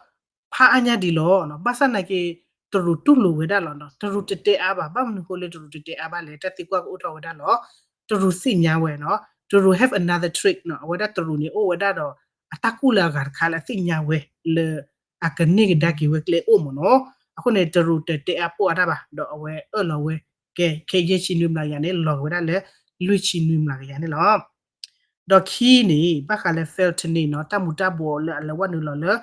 ဖးအါညါဒံးလီၤ. ဘၣ်ဆၣ်သနာ်က့ တရူးတူၢ်လိာ်ဝဲဒၣ်လီၤနီၤ, တရူးတတဲအါဘၣ်, ဘၣ်မနုၤဃိလၢတရူးတတဲအါဘၣ်လဲၣ်, တၢ်သံကွၢ်ကအိၣ်ထီၣ်ဝဲဒၣ်လီၤ. တရူးသ့ၣ်ညါဝဲနီၤ, တရူး have another trick နီၤ, အဝဲဒၣ်တရူးန့ၣ်အိၣ်ဝဲဒၣ်ဒီး အတၢ်ကူၣ်လၢအဂၤတခါလၢအသ့ၣ်ညါဝဲလၢ အကန့ၢ်ကဒါက့ၤဝဲကျဲအိၣ်မ့ၢ်နီၤ, အဃိန့ၣ် တရူးတတဲအါပိာ်အါတၢ်ဘၣ်, ဒီးအဝဲအၢၣ်လီၤဝဲ ကဲ ခဲယဲၢ်ဆံနွံမျးကယၤန့ၣ် လီၤက့ၤဝဲဒၣ်လၢ လွံၢ်ဆံနွံမျးကယၤန့ၣ်လီၤ. ဒီးခံန့ၣ် ဘၣ်ဃးလၢ fentanyl နီၤ, တၢ်မူၤတၢ်ဘှီးလၢအလဲၤဝဲနုာ်လီၤလၢ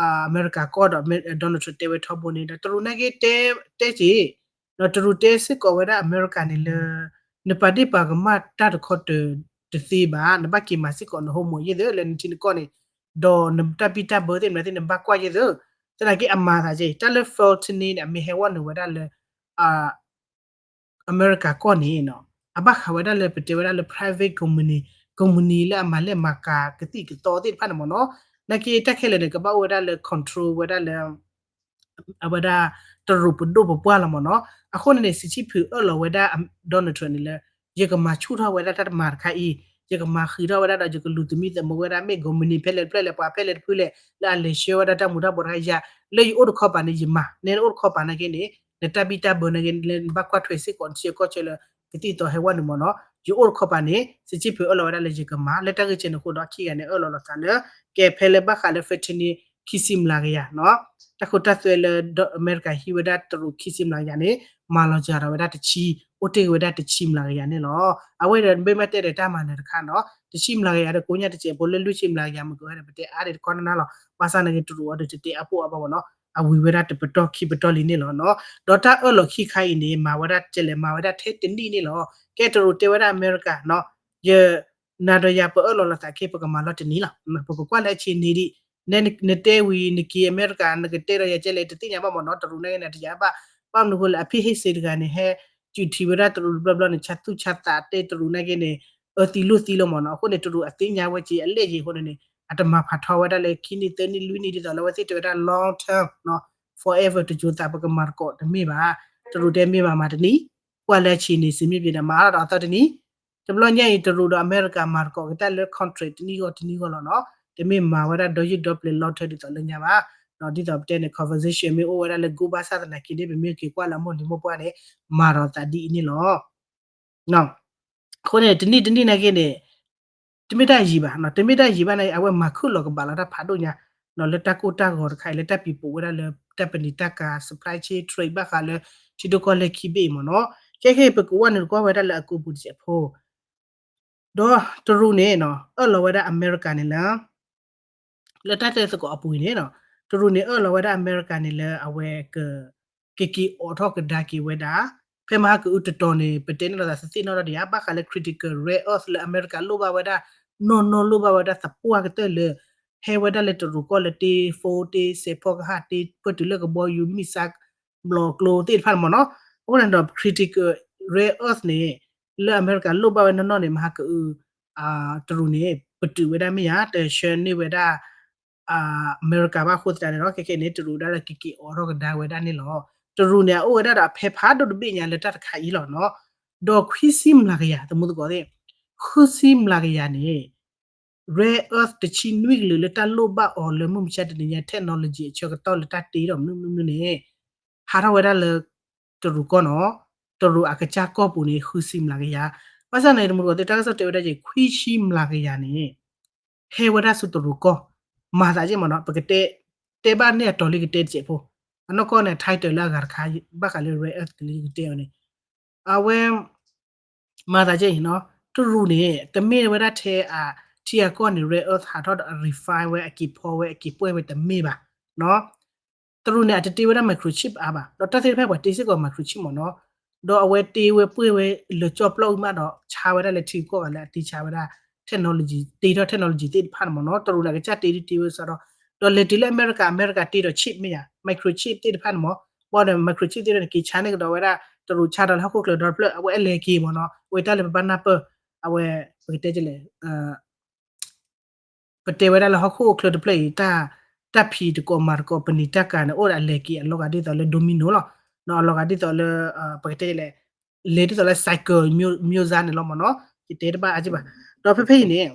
အမဲရကၤကီၢ်ဒီး Donald Trump တဲဝဲထီဘိန့ၣ် ဒီးတရူးနာ်က့တဲ တဲက့ၤ, ဒီးတရူးတဲစ့ၢ်ကီးဝဲဒၣ်အမဲရကၤန့ၣ်လၢ နပာ်ဒ့ၣ်ပာ်ကမၣ်တၢ်တခီတၢၤတသ့ဘၣ်, နဘၣ်က့ၤမၤစ့ၢ်ကီးန homework ယဲၢ်သ့ၣ်လၢနထံနကီၢ်န့ၣ်, ဒီးနတၢ်ဘံၣ်တၢ်ဘၢသ့ၣ်မနုၤသ့ၣ် နဘၣ်ကွၢ်ယဲၢ်သ့ၣ်, သနာ်က့အမၤသးက့ တၢ်လၢ fentanyl န့ၣ် အမ့ၢ်ဟဲဝဲနုာ်ဝဲဒၣ်လၢ အမဲရကၤကီၢ်န့ၣ်နီၤ, အဘၣ်ဃးဝဲဒၣ်လၢပတဲဝဲဒၣ်လၢ private company, company လၢအမၤလဲၢ်မၤကၤကသံၣ်ကသီသ့ၣ်တဖၣ်န့ၣ်မ့ၢ်နီၤ, နာ်က့တၢ်ခဲလၢာ်န့ၣ် ကဘၣ်အိၣ်ဝဲဒၣ်လၢ control ဝဲဒၣ်လၢ အဝဲဒၣ်တရူးပဒိၣ်ပပှၢ်လီၤမ့ၢ်နီၤ. အဃိန့ၣ်န့ၣ် စံးဆံဖုးအၢၣ်လီၤဝဲဒၣ် Donald Trump န့ၣ်လၢ ယကမၤဆူၣ်ထီၣ်ဝဲဒၣ်တၢ်တမၤတခါအံၤ, ယကမၤဃံးထီၣ်ဝဲဒၣ်ဒီးယကလူၤသမံသမိးဝဲဒၣ် မ့ၢ် company ဖဲလဲၣ်တဖျၢၣ်လဲၣ် ပှၤဖဲလဲၣ်တဖုလဲၣ် လၢအလဲၤဆှၢဝဲဒၣ်တၢ်မူၤတၢ်ဘှီးတခါယၤ, လၢယအိၣ်တခီပၤန့ၣ် ယမၤ, နဲနအိၣ်တခီပၤနာ်က့န့ၣ် နတၢ်ဘံၣ်တၢ်ဘၢနာ်က့ လၢနဘၣ်ကွၢ်ထွဲစ့ၢ်ကီး နထံကီၢ်ဆၢလၢ ကသံၣ်သီဟဲဝဲနုာ်မ့ၢ်နီၤ. ယအိၣ်တခီပၤန့ၣ် စံးဆံဖုးအၢၣ်လီၤဝဲဒၣ်လၢယကမၤ လၢတၢ်ဂ့ၢ်ကဲန့ၣ်အဃိဒီး ခံဂၤန့ၣ် အၢၣ်လီၤလီၤသးလၢ ကဲဖဲလၢဘၣ်ဃးလၢ fentanyl ခံဆံမျးကယၤနီၤ, တၢ်ခိတၢ်သွဲလၢ အမဲရကၤဟံးဝဲဒၣ်တရူးခံဆံမျးကယၤန့ၣ် မၤလီၤစှၤထီၣ်ဝဲဒၣ်တဆံ, အိၣ်တ့ၢ်က့ၤဝဲဒၣ်တဆံမျးကယၤန့ၣ်လီၤ. အဝဲဒီးမ့ၢ်မ့ၢ်တဲဒီးတၢ်မၤနၢၤတခါနီၤ, တဆံမျးကယၤဒီးကိးညါတစဲးဖိလၢ လွံၢ်ဆံမျးကယၤမ့ၢ်ကဝဲဒီး ပတဲအါဒံးတခီနၤနၤလီၤ. ဘၣ်ဆၣ်နာ်က့တရူးအီၤဒီးတတဲအါပိာ်အါဘၣ်မ့ၢ်နီၤ, အဝံၤဝဲဒၣ်တပတီၢ်ခံပတီၢ်လံန့ၣ်လီၤနီၤ. ဒီးတၢ်အၢၣ်လီၤခံခါအံၤန့ၣ် မၤဝဲဒၣ်ကလဲၣ် မၤဝဲဒၣ်ထဲတနံၣ်န့ၣ်လီၤ. ကဲတရူးတဲဝဲဒၣ်အမဲရကၤနီၤ, ယ နၤဒီးယၤပအၢၣ်လီၤလီၤသးခဲ ပကမၤလီၤတနံၤလီၤ. ပကကွၢ်လၢအဆံးန့ၣ်ဒံး, နတဲဝံၤ နက့ၤအမဲရကၤ နကတဲဒီးယၤကဲလဲၣ် တသ့ၣ်ညါဘၣ်မ့ၢ်နီၤ, တရူးနာ်က့န့ၣ် တယၤဘၣ်, ဘၣ်မနုၤအဃိလဲၣ် အဖံဟ့ၣ်စ့တဂၤန့ၣ် ဟဲစူးထံဝဲဒၣ်တရူးတဘျီဘျီန့ၣ် ဆါသူၣ်ဆါသးတဲတရူးနာ်က့န့ၣ် အၢသံလိၣ်သံလီၤမ့ၢ်နီၤ. အဃိန့ၣ် တရူးအသ့ၣ်ညါဝဲက့ၤ အလဲၣ်က့ၤအဃိန့ၣ်န့ၣ် အတမၤဖးထီဝဲဒၣ်လၢခံနံၣ်သၢနံၣ်လွံၢ်နံၣ်ဒ်သိးလၢအဝဲသ့ၣ်တဲဝဲဒၣ် long term နီၤ, forever တစိၤသးပကမၤသကိးတမ့ၢ်ဘၣ်. တရူးတဲမ့ၢ်ဘၣ်မၤတနံၤ, ကွၢ်လၢအဆံးန့ၣ် စံးမ့ၢ်ပှဲၤဒီး မၤထီၣ်ဒီးအသီတနံၤ တဘျီညါအံၤ တရူးဒီးအမဲရကၤမၤသကိးက့ၤတၢ်လၢ contract တနံၣ်ဂီၢ်တနံၣ်ဂီၢ်လီၤနီၤ. တမ့ၢ်မၤဝဲဒၣ်ဒီယုၢ်ဒီပျဲၤလီၤထၢဒ်သိးလၢညါဘၣ်. ဒ်သိးပတဲန့ၣ် conversation မ့ၢ်အိၣ်ဝဲဒၣ်လၢ goal ဘၣ်ဆၣ်သနာ်က့န့ၣ် ပမ့ၢ်က့ၤကွၢ်လၢအမိၢ်လံၤမိၢ်ပှၢ်န့ၣ် မၤဒီးသးဒ်အံၤန့ၣ်လီၤ. အဃိန့ၣ် တနံၣ်တနံၣ်နာ်က့န့ၣ် တမ့ၢ်တၢ်ယံၤဘၣ်, တမ့ၢ်တၢ်ယံၤဘၣ်နာ်က့ အဝဲမၤခုၣ်လီၤကဘၣ်လီၤတၢ်ဖးဒိၣ်ညါ လၢတၢ်ကိၢ်တၢ်ဂီၤတခါအံၤ လၢတၢ်ပံၤပိာ်ဝဲဒၣ်လၢ တၢ်ပနံာ်တၢ်ကၤ supply chain trade ဘၣ်ဃးလၢ ထံဒိၣ်ကီၢ်လဲၢ်ခံဘ့ၣ်အံၤမ့ၢ်နီၤ. ခဲခဲအံၤ ပကကွၢ်န့ၣ်တကွၢ်ဝဲဒၣ်လၢအကူပူၤတစဲးဖိ ဒီးတရူးန့ၣ်နီၤ အၢၣ်လီၤဝဲဒၣ်အမဲရကၤန့ၣ်လၢ လၢတၢ်တဲသကိးအပူၤအံၤန့ၣ်နီၤ တရူးန့ၣ်အၢၣ်လီၤဝဲဒၣ်အမဲရကၤန့ၣ်လၢအဝဲက ကက့ၤအိးထီၣ်ကဒါက့ၤဝဲဒၣ် ဖဲမဟါကအုတတီၤန့ၣ် ပတဲန့ၣ်လီၤသးသ့ၣ်နီၣ်ထီၣ်ဒံးဧါ ဘၣ်ဃးလၢ critical rare earth လၢအမဲရကၤလိၣ်ဘၣ်ဝဲဒၣ် နီၢ်နီၢ်လိၣ်ဘၣ်ဝဲဒၣ်သပှၢ်ကတၢၢ်လၢ ဟဲဝဲဒၣ်လၢတရူးကီၢ်လၢတ့ phone တ့ စဲးဖီကဟၣ်တ့ ပၢၢ်တုၤလၢကဘီယူၤ missile ဘျီကျိသ့ၣ်တဖၣ်န့ၣ်မ့ၢ်နီၤ. အဃိန့ၣ်ဒီး critical rare earth န့ၣ် လၢအမဲရကၤလိၣ်ဘၣ်ဝဲနီၢ်နီၢ်န့ၣ် မဟါကအု တရူးန့ၣ် ပတုာ်ဝဲဒၣ်မ့ၢ်ဧါ တဆှၢန့ၢ်ဝဲဒၣ် အမဲရကၤဘၣ်အဃိသတးန့ၣ်ဒီး ခဲခဲန့ၣ် တရူးဒၣ်လၢကက့ၤအိးထီၣ်ကဒါဝဲဒၣ်န့ၣ်လီၤ. တရူးန့ၣ် အအိၣ်ဝဲဒၣ်ဒီးအဖဲဖးဒိၣ်တဘ့ၣ်ညါလၢတၢ်တခါအံၤလီၤနီၤ. ဒီးခွံဆံမျးကယၤ သမူသကိးသ့ၣ် ဃုဆံမျးကယၤန့ၣ် rare earth တဆံနွံကလုာ်လၢတၢ်လိၣ်ဘၣ်အီၤလၢမုၢ်မဆါတနံၤညါ technology အဆၢကတီၢ်လၢတၢ်တ့ဒီးမနုၤမနုၤန့ၣ် ဟးထီၣ်ဝဲဒၣ်လၢ တရူးကီၢ်နီၤ, တရူးအကစၢ်ကီၢ်ပူၤန့ၣ် ဃုဆံမျးကယၤ. ဘၣ်ဆၣ်န့ၣ် တမူတကိးသ့ၣ် တၢ်ကစီၣ်တဲဝဲဒၣ်က့ၤ ခွံဆံမျးကယၤန့ၣ် ဟဲဝဲဒၣ်ဆူတရူးကီၢ်, မၤသးက့မ့ၢ်နီၤ, ပကတဲ တဲဘၣ်န့ၢ်အတီၤလံကတဲတစဲးဖိ အနီၢ်ကီၢ်န့ၣ် title လၢအဂၤတခါ ဘၣ်ဃးလၢ rare earth ကလံကတဲအီၤန့ၣ် အဝဲ မၤသးကဲအံၤနီၤ, တရူးန့ၣ် တမ့ၢ်ဝဲဒၣ်ထဲအ ထံအကီၢ်န့ၣ် rare earth ဟးထီၣ်ဒီးအ refine ဝဲ အက့ၤဖီဝဲ အက့ၤပှဲၢ်ဝဲတမ့ၢ်ဘၣ်နီၤ. တရူးန့ၣ် အတတ့ဝဲဒၣ် microchip အါဘၣ်, ဒီးတၢ်သ့ၣ်တဖၣ်ပှၤတ့စ့ၢ်ကီး microchip မ့ၢ်နီၤ, ဒီးအဝဲတ့ဝဲပှဲၢ်ဝဲလၢကၠီၣ်ပျီအူမးဒီး ဆါဝဲဒၣ်လၢထံဂုၤကီၢ်ဂၤလၢအတ့ဆါဝဲဒၣ် technology တ့ထီၣ် technology သ့ၣ်တဖၣ်န့ၣ်မ့ၢ်နီၤ, တရူးန့ၣ် အကစၢ်တ့ဒုတ့ဝဲစ့ၢ်ဒီး ဒီးလဲၤတုၤလၢအမဲရကၤ အမဲရကၤတ့ဒီး chip မ့ၢ်ယါ microchip သ့ၣ်တဖၣ်န့ၣ်မ့ၢ်, ဘၣ်ဒီး microchip သ့ၣ်တဖၣ်န့ၣ် က့ၤဆါန့ၢ်ကဒီးဝဲဒၣ် တရူးဆါဒီးလၢဟီၣ်ခိၣ်ချၢဒီတဖျၢၣ် အဝဲအလဲၤက့ၤမ့ၢ်နီၤ, အဝဲတၢ်လၢပဘၣ်နၢ်ပၢၢ်, အဝဲ ပကတဲလဲၣ် ပတဲဝဲဒၣ်လၢဟီၣ်ခိၣ်ချၢတဖျၢၣ်အံၤ တၢ်ဖံးတကိးမၤတကိး ပနံာ်တၢ်ကၤန့ၣ် အိၣ်ဒီးအလဲၤက့ၤအလီၤဂာ်ဒ်သိးလၢ domino လီၤ, အလီၤဂာ်ဒ်သိးလၢ ပကတဲလဲၣ် လဲၤဒ်သိးလၢ cycle မျိုးစါန့ၣ်လီၤမ့ၢ်နီၤ, ယတဲတဘၣ်အါက့ဘၣ်, ဒီးဖဲဖဲအံၤန့ၣ်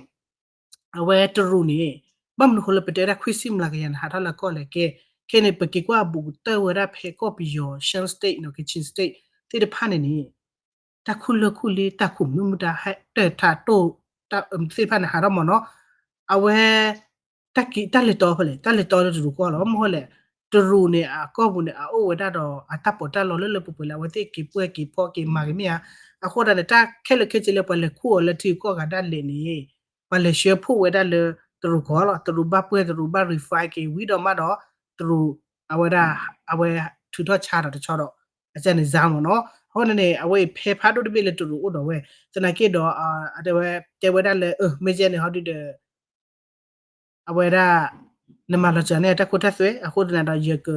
အဝဲတရူးန့ၣ် ဘၣ်မနုၤဃိလၢပတဲဝဲဒၣ်ခွံဆံမျးကယၤန့ၣ် ဟးထီၣ်လၢကီၢ်လဲၣ်ကဲ, ခဲန့ၣ် ပက့ၤကွၢ်ဘူးကတၢၢ်ဝဲဒၣ်ဖဲကီၢ်ပယီၤ Shan State နီၤ Kachin State သ့ၣ်တဖၣ်န့ၣ်န့ၣ် တၢ်ခူၣ်လၢၢ်ခူၣ်လ့ တၢ်ခူၣ်မုာ်မုာ်တၢ်ဟဲတၢၢ်ထးတိၢ် သ့ၣ်တဖၣ်န့ၣ် ဟးထီၣ်မ့ၢ်နီၤ, အဝဲ တၢ်လဲၤတီဖဲလဲၣ် တၢ်လဲၤတီလၢတရူးကီၢ်လီၤ, မ့ၢ်ဃိလဲၣ် တရူးန့ၣ် အကီၢ်ပူၤန့ၣ် အအိၣ်ဝဲဒၣ်ဒီး အတၢ်ပီးတၢ်လီလၢလၢပှဲၤပှဲၤလၢ အဝဲသ့ၣ်က့ၤပှဲၢ်က့ၤဖီက့ၤမၤက့ၤမ့ၢ်ဧါ, အဃိသတးန့ၣ် တၢ်ခဲလၢာ်ခဲဆ့လၢပှၤလဲၤခူၣ်အီၤလၢထံဂုၤကီၢ်ဂၤဒၣ်လဲာ်န့ၣ် ပှၤလဲၤဆှၢဖှိၣ်ဝဲဒၣ်လၢတရူးကီၢ်လီၤ, တရူးဘၣ်ပှဲၢ် တရူးဘၣ် refine က့ၤဝံၤဒီးမးဒီး တရူး အဝဲဒၣ် အဝဲထုးထီၣ်ဆါဒီးတဆီဒီး အကန့ၣ်စါမ့ၢ်နီၤ, အဃိန့ၣ်န့ၣ် အဝဲအံၤဖဲဖးဒိၣ်တဘ့ၣ်လၢတရူးအိၣ်ဒီးဝဲ, သနာ်က့ဒီး တဲဝဲဒၣ်လၢ မ့ၢ်ကဲန့ၣ် ဟီဒုဒီး အဝဲဒၣ် နမၤလီၤစၢၤန့ၢ်တၢ်ခိတၢ်သွဲ အဃိသတးဒီး ယက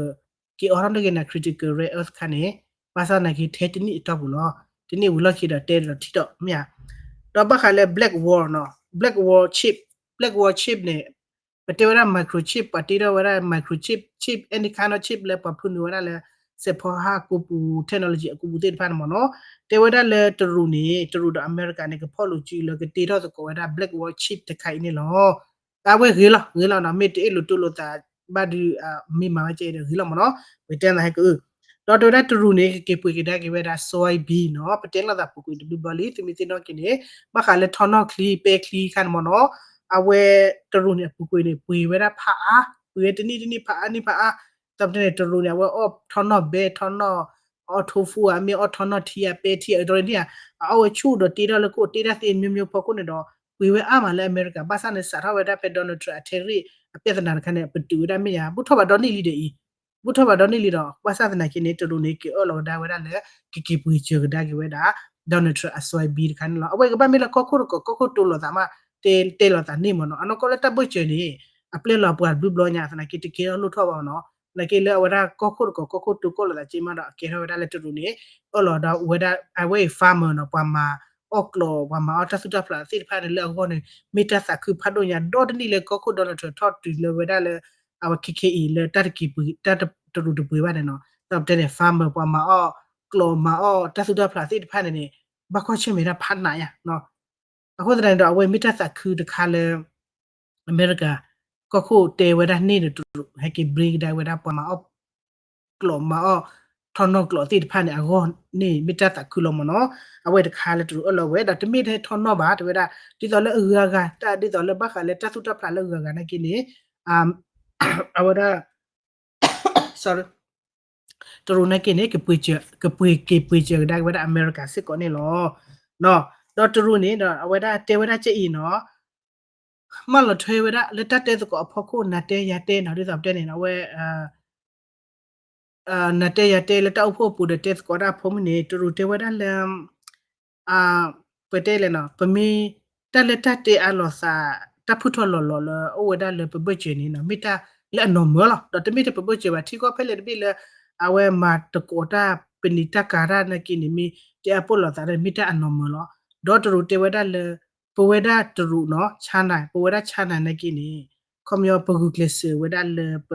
က့ၤအိးထီၣ်န့ၢ်က့ၤနၤ critical rare earth ခါန့ၣ် ဘၣ်ဆၣ်သနာ်က့ထဲတနံၣ်အတီၢ်ပူၤလီၤ, တနံၣ်ဝံၤလီၢ်ခံဒီးတဲဒီးထံၣ်ဒီးမ့ၢ်ဧါ, ဒီးဘၣ်ဃးလၢ black wall နီၤ black wall chip, black wall chip န့ၣ် ပတဲဝဲဒၣ် microchip ပှၤတ့ထီၣ်ဝဲဒၣ် microchip, chip, any kind of chip လၢပှၤဖုနုာ်ဝဲဒၣ်လၢ စဲးဖီဟၣ်အကူပူၤ technology အကူပူၤသ့ၣ်တဖၣ်န့ၣ်မ့ၢ်နီၤ, တဲဝဲဒၣ်လၢတရူးန့ၣ် တရူးဒီးအမဲရကၤန့ၣ် ကဖီၣ်လိာ်စုလၢကတ့ထီၣ်သကိးဝဲဒၣ် black wall chip တခါအံၤန့ၣ်လီၤ. အဝဲဂ့ၤလီၤ ဂ့ၤလီၤနီၤ, မ့ၢ်တအ့ၣ်လိာ်တူၢ်လိာ်သးဘၣ်ဒုး မ့ၢ်မၤဝဲကဲဒီးဂ့ၤလီၤမ့ၢ်နီၤ, ပတဲနၤဟဲကအု, ဒီးတဲဝဲဒၣ်တရူးန့ၣ် ကက့ၤပှ့ၤကဒါက့ၤဝဲဒၣ် soybean နီၤ, ပတဲလိာ်သးပူၤကွံာ်တဘျုးဘျီလံ သုမ့ၢ်သ့ၣ်နီၣ်က့ၤန့ၣ် ဘၣ်ဃးလၢထီနီၣ်ချံ ပဲချံခါန့ၣ်မ့ၢ်နီၤ, အဝဲတရူးန့ၣ် အပူၤကွံာ်န့ၣ် ပှ့ၤဝဲဒၣ်ဖးအါ, ပှ့ၤဝဲတနံၣ်တနံၣ်ဖးအါနံၣ်ဖးအါ, ဒီးပတဲန့ၣ် တရူးန့ၣ် အဝဲအီၣ်ထီနီၣ်ဘဲ ထီနီၣ် အီၣ်ထိဖူဧါ မ့ၢ်အီၣ်ထီနီၣ်ထံဧါ ပဲထံဧါ တရူးန့ၣ်ဧါ, အအီၣ်ဝဲဆူၣ်ဒီးတ့ထီၣ်လၢကအိၣ်တ့တၢ်သ့ မျိုးမျိုး ဖီခိၣ်န့ၣ်ဒီး ပှ့ၤဝဲအါမးလၢအမဲရကၤ ဘၣ်ဆၣ်န့ၣ် စးထီၣ်ဝဲဒၣ်ဖဲ Donald Trump အထဲရ့ၣ် အပြဿနာတခါန့ၣ် ပတုာ်ဝဲဒၣ်မ့ၢ်ယါ ဘူးထီၣ်ဘၣ်ဒီနံၣ်လံဒီးအံၤ, ဘူးထီၣ်ဘၣ်ဒီနံၣ်လံဒီး ဘၣ်ဆၣ်သနာ်က့န့ၣ် တရူးန့ၣ် က့ၤအၢၣ်လီၤကဒါဝဲဒၣ်လၢ ကက့ၤပှ့ၤစၢၤကဒါက့ၤဝဲဒၣ် Donald Trump အ soybean တခါန့ၣ်လီၤ. အဝဲကဘၣ်မ့ၢ်လၢကီၢ်ခိၣ်တကီၢ် ကီၢ်ခိၣ်တိလိာ်သးမး တဲ တဲလိာ်သးန့ၣ်မ့ၢ်နီၤ, အနီၢ်ကီၢ်လၢတၢ်ဘၢၣ်စၢၤန့ၣ် အပျဲၢ်လီၤပှၤတဘျုးဘျီညါ သနာ်က့တကဲထီၣ်လိၣ်ထီၣ်ဘၣ်နီၤ, သနာ်က့လၢအဝဲဒၣ်ကီၢ်ခိၣ်တကီၢ် ကီၢ်ခိၣ်တိကီၢ်လိာ်သးက့မးဒီး အကဲထီၣ်ဝဲဒၣ်လၢတရူးန့ၣ် အၢၣ်လီၤဒီးဝဲဒၣ် အဝဲအံၤ farmer နီၤ, ပှၤမၤအီၣ်ကျီး ပှၤမၤအီၣ်တၢ်သူၣ်တၢ်ဖျးသ့ၣ်တဖၣ်န့ၣ် လၢအဂီၢ်န့ၣ် မ့ၢ်တၢ်သးခုဖးဒိၣ်ညါ ဒီတနံၣ်လၢကီၢ်ခိၣ် Donald Trump ထီၣ်တုၤလၢဝဲဒၣ်လၢ အဝဲ ခဲခဲအံၤ လၢတၢ်တက့ၤပှ့ၤ တၢ်တရူးတပှ့ၤဘၣ်န့ၣ်နီၤ, ဒီးပတဲန့ၣ် farmer ပှၤမၤအီၣ်ကျီးမၤအီၣ်တၢ်သူၣ်တၢ်ဖျးသ့ၣ်တဖၣ်န့ၣ်န့ၣ် ဘၣ်ကွၢ်ဆၢၣ်မဲာ်တၢ်ဖးနးယါနီၤ, အဃိသတးန့ၣ်ဒီး အဝဲမ့ၢ်တၢ်သးခုတခါလၢ အမဲရကၤ ကီၢ်ခိၣ်တဲဝဲဒၣ်န့ၣ်ဒီးတရူး ဟဲက့ၤ bring ကဒါဝဲဒၣ်ပှၤမၤအီၣ် ကျီးမၤအီၣ် ထီၣ်နီၣ်ကျီးသ့ၣ်တဖၣ်န့ၣ် အဂီၢ်န့ၣ် မ့ၢ်တၢ်သးခုလီၤမ့ၢ်နီၤ, အဝဲတခါလၢတရူးအၢၣ်လီၤဝဲ ဒီးတမ့ၢ်ထဲထီၣ်နီၣ်ဘၣ် တဲဝဲဒၣ် ဒ်သိးလၢအဂုၤအဂၤ တၢ်ဒ်သိးလၢဘၣ်ဃးလၢ တၢ်သူၣ်တၢ်ဖျးလၢအဂုၤအဂၤနာ်က့န့ၣ် အဝဲဒၣ် တရူးနာ်က့န့ၣ် ကပှ့ၤစၢၤ ကပှ့ၤက့ၤပှ့ၤစၢၤကဒါက့ၤဝဲဒၣ်အမဲရကၤစ့ၢ်ကီးန့ၣ်လီၤ. ဒီးတရူးန့ၣ်ဒီး အဝဲဒၣ်တဲဝဲဒၣ်ကဲအံၤနီၤ, မၢလီၤထွဲဝဲဒၣ်လၢတၢ်တဲသကိးအဖီခိၣ် နၤတဲယၤတဲနီၤ ဒ်သိးပတဲန့ၣ်နီၤ အဝဲ နၤတဲယၤတဲလၢတၢ်အိၣ်ဖှိၣ်အပူၤဒီးတဲသကိးတၢ်အဖိမုၣ်န့ၣ် တရူးတဲဝဲဒၣ်လၢ ပတဲလဲၣ်နီၤ ပမ့ၢ်တၢ်လၢတၢ်တဲအါလိာ်သး တၢ်ဖုၣ်ထီၣ်လီၤလီၤလၢအအိၣ်ဝဲဒၣ်လၢပဘၢၣ်စၢၤန့ၣ်နီၤ မ့ၢ်တၢ်လၢအနီၢ်မၢလီၤ. ဒီးတမ့ၢ်ထဲပဘၢၣ်စၢၤဘၣ် ထံကီၢ်ဖဲလဲၣ်တဘ့ၣ်လၢ အဝဲမၤသကိးတၢ် ပနံာ်တၢ်ကၤတၢ်နာ်က့န့ၣ် မ့ၢ်တဲအါပိၢ်လိာ်သး မ့ၢ်တၢ်အနီၢ်မၢလီၤ. ဒီးတရူးတဲဝဲဒၣ်လၢ ပဝဲဒၣ်တရူးနီၤ China ပဝဲဒၣ် China နာ်က့န့ၣ် ခီပညီပဂုာ်ကျဲးစၢးဝဲဒၣ်လၢပ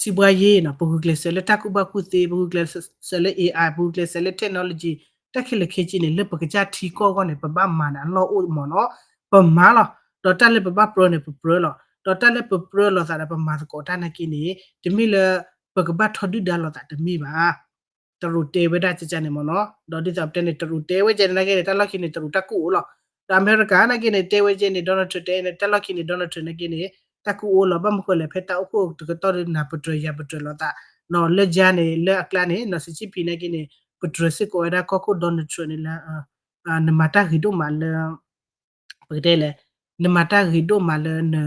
စံးဘှါယ့နီၤ ပဂုာ်ကျဲးစၢးလၢတၢ်ကူၣ်ဘၣ်ကူၣ်သ့ ပဂုာ်ကျဲးစၢးလၢ AI ပဂုာ်ကျဲးစၢးလၢ technology တၢ်ခဲလၢာ်ခဲဆ့န့ၣ် လၢပကစၢ်ထံကီၢ်အဂီၢ်န့ၣ် ပဘၣ်မၤန့ၣ် အလီၢ်အိၣ်မ့ၢ်နီၤ ပမၤလီၤ. ဒီးတၢ်လၢပဘၣ်ပြၢန့ၣ် ပပြၢလီၤ. ဒီးတၢ်လၢပပြၢလိာ်သးဒီးပမၤသကိးတၢ်နာ်က့န့ၣ် တမ့ၢ်လၢ ပကဘၣ်ထီဒုၣ်ဒါလိာ်သးတမ့ၢ်ဘၣ်. တရူးတဲဝဲဒၣ်ကကန့ၣ်မ့ၢ်နီၤ ဒီးဒ်သိးပတဲန့ၣ် တရူးတဲဝဲကဲန့ၣ်နာ်က့န့ၣ် တၢ်လီၢ်ခံန့ၣ် တရူးတၢ်ကူၣ်အိၣ်လီၤ. ဒီးအမဲရကၤနာ်က့န့ၣ် တဲဝဲကဲန့ၣ် Donald Trump တဲန့ၣ် တၢ်လီၢ်ခံန့ၣ် Donald Trump နာ်က့န့ၣ် တၢ်ကူၣ်အိၣ်လီၤ. ဘၣ်မနုၤဃိလဲၣ် ဖဲတၢ်အိၣ်ဖှိၣ်တကတီၢ်ဒီး နၤပတြၢၤယၤပတြၢၤလိာ်သး လၢယၤန့ၣ် လၢအကျါန့ၣ် နီၢ် Xi Jinping နာ်က့န့ၣ် ပတြၢၤစ့ၢ်ကီးဝဲဒၣ်ကီၢ်ခိၣ် Donald Trump န့ၣ်လၢ နမၤတၢ်ဂ့ၤဒိၣ်မးလၢ ပကတဲလဲၣ် နမၤတၢ်ဂ့ၤဒိၣ်မးလၢန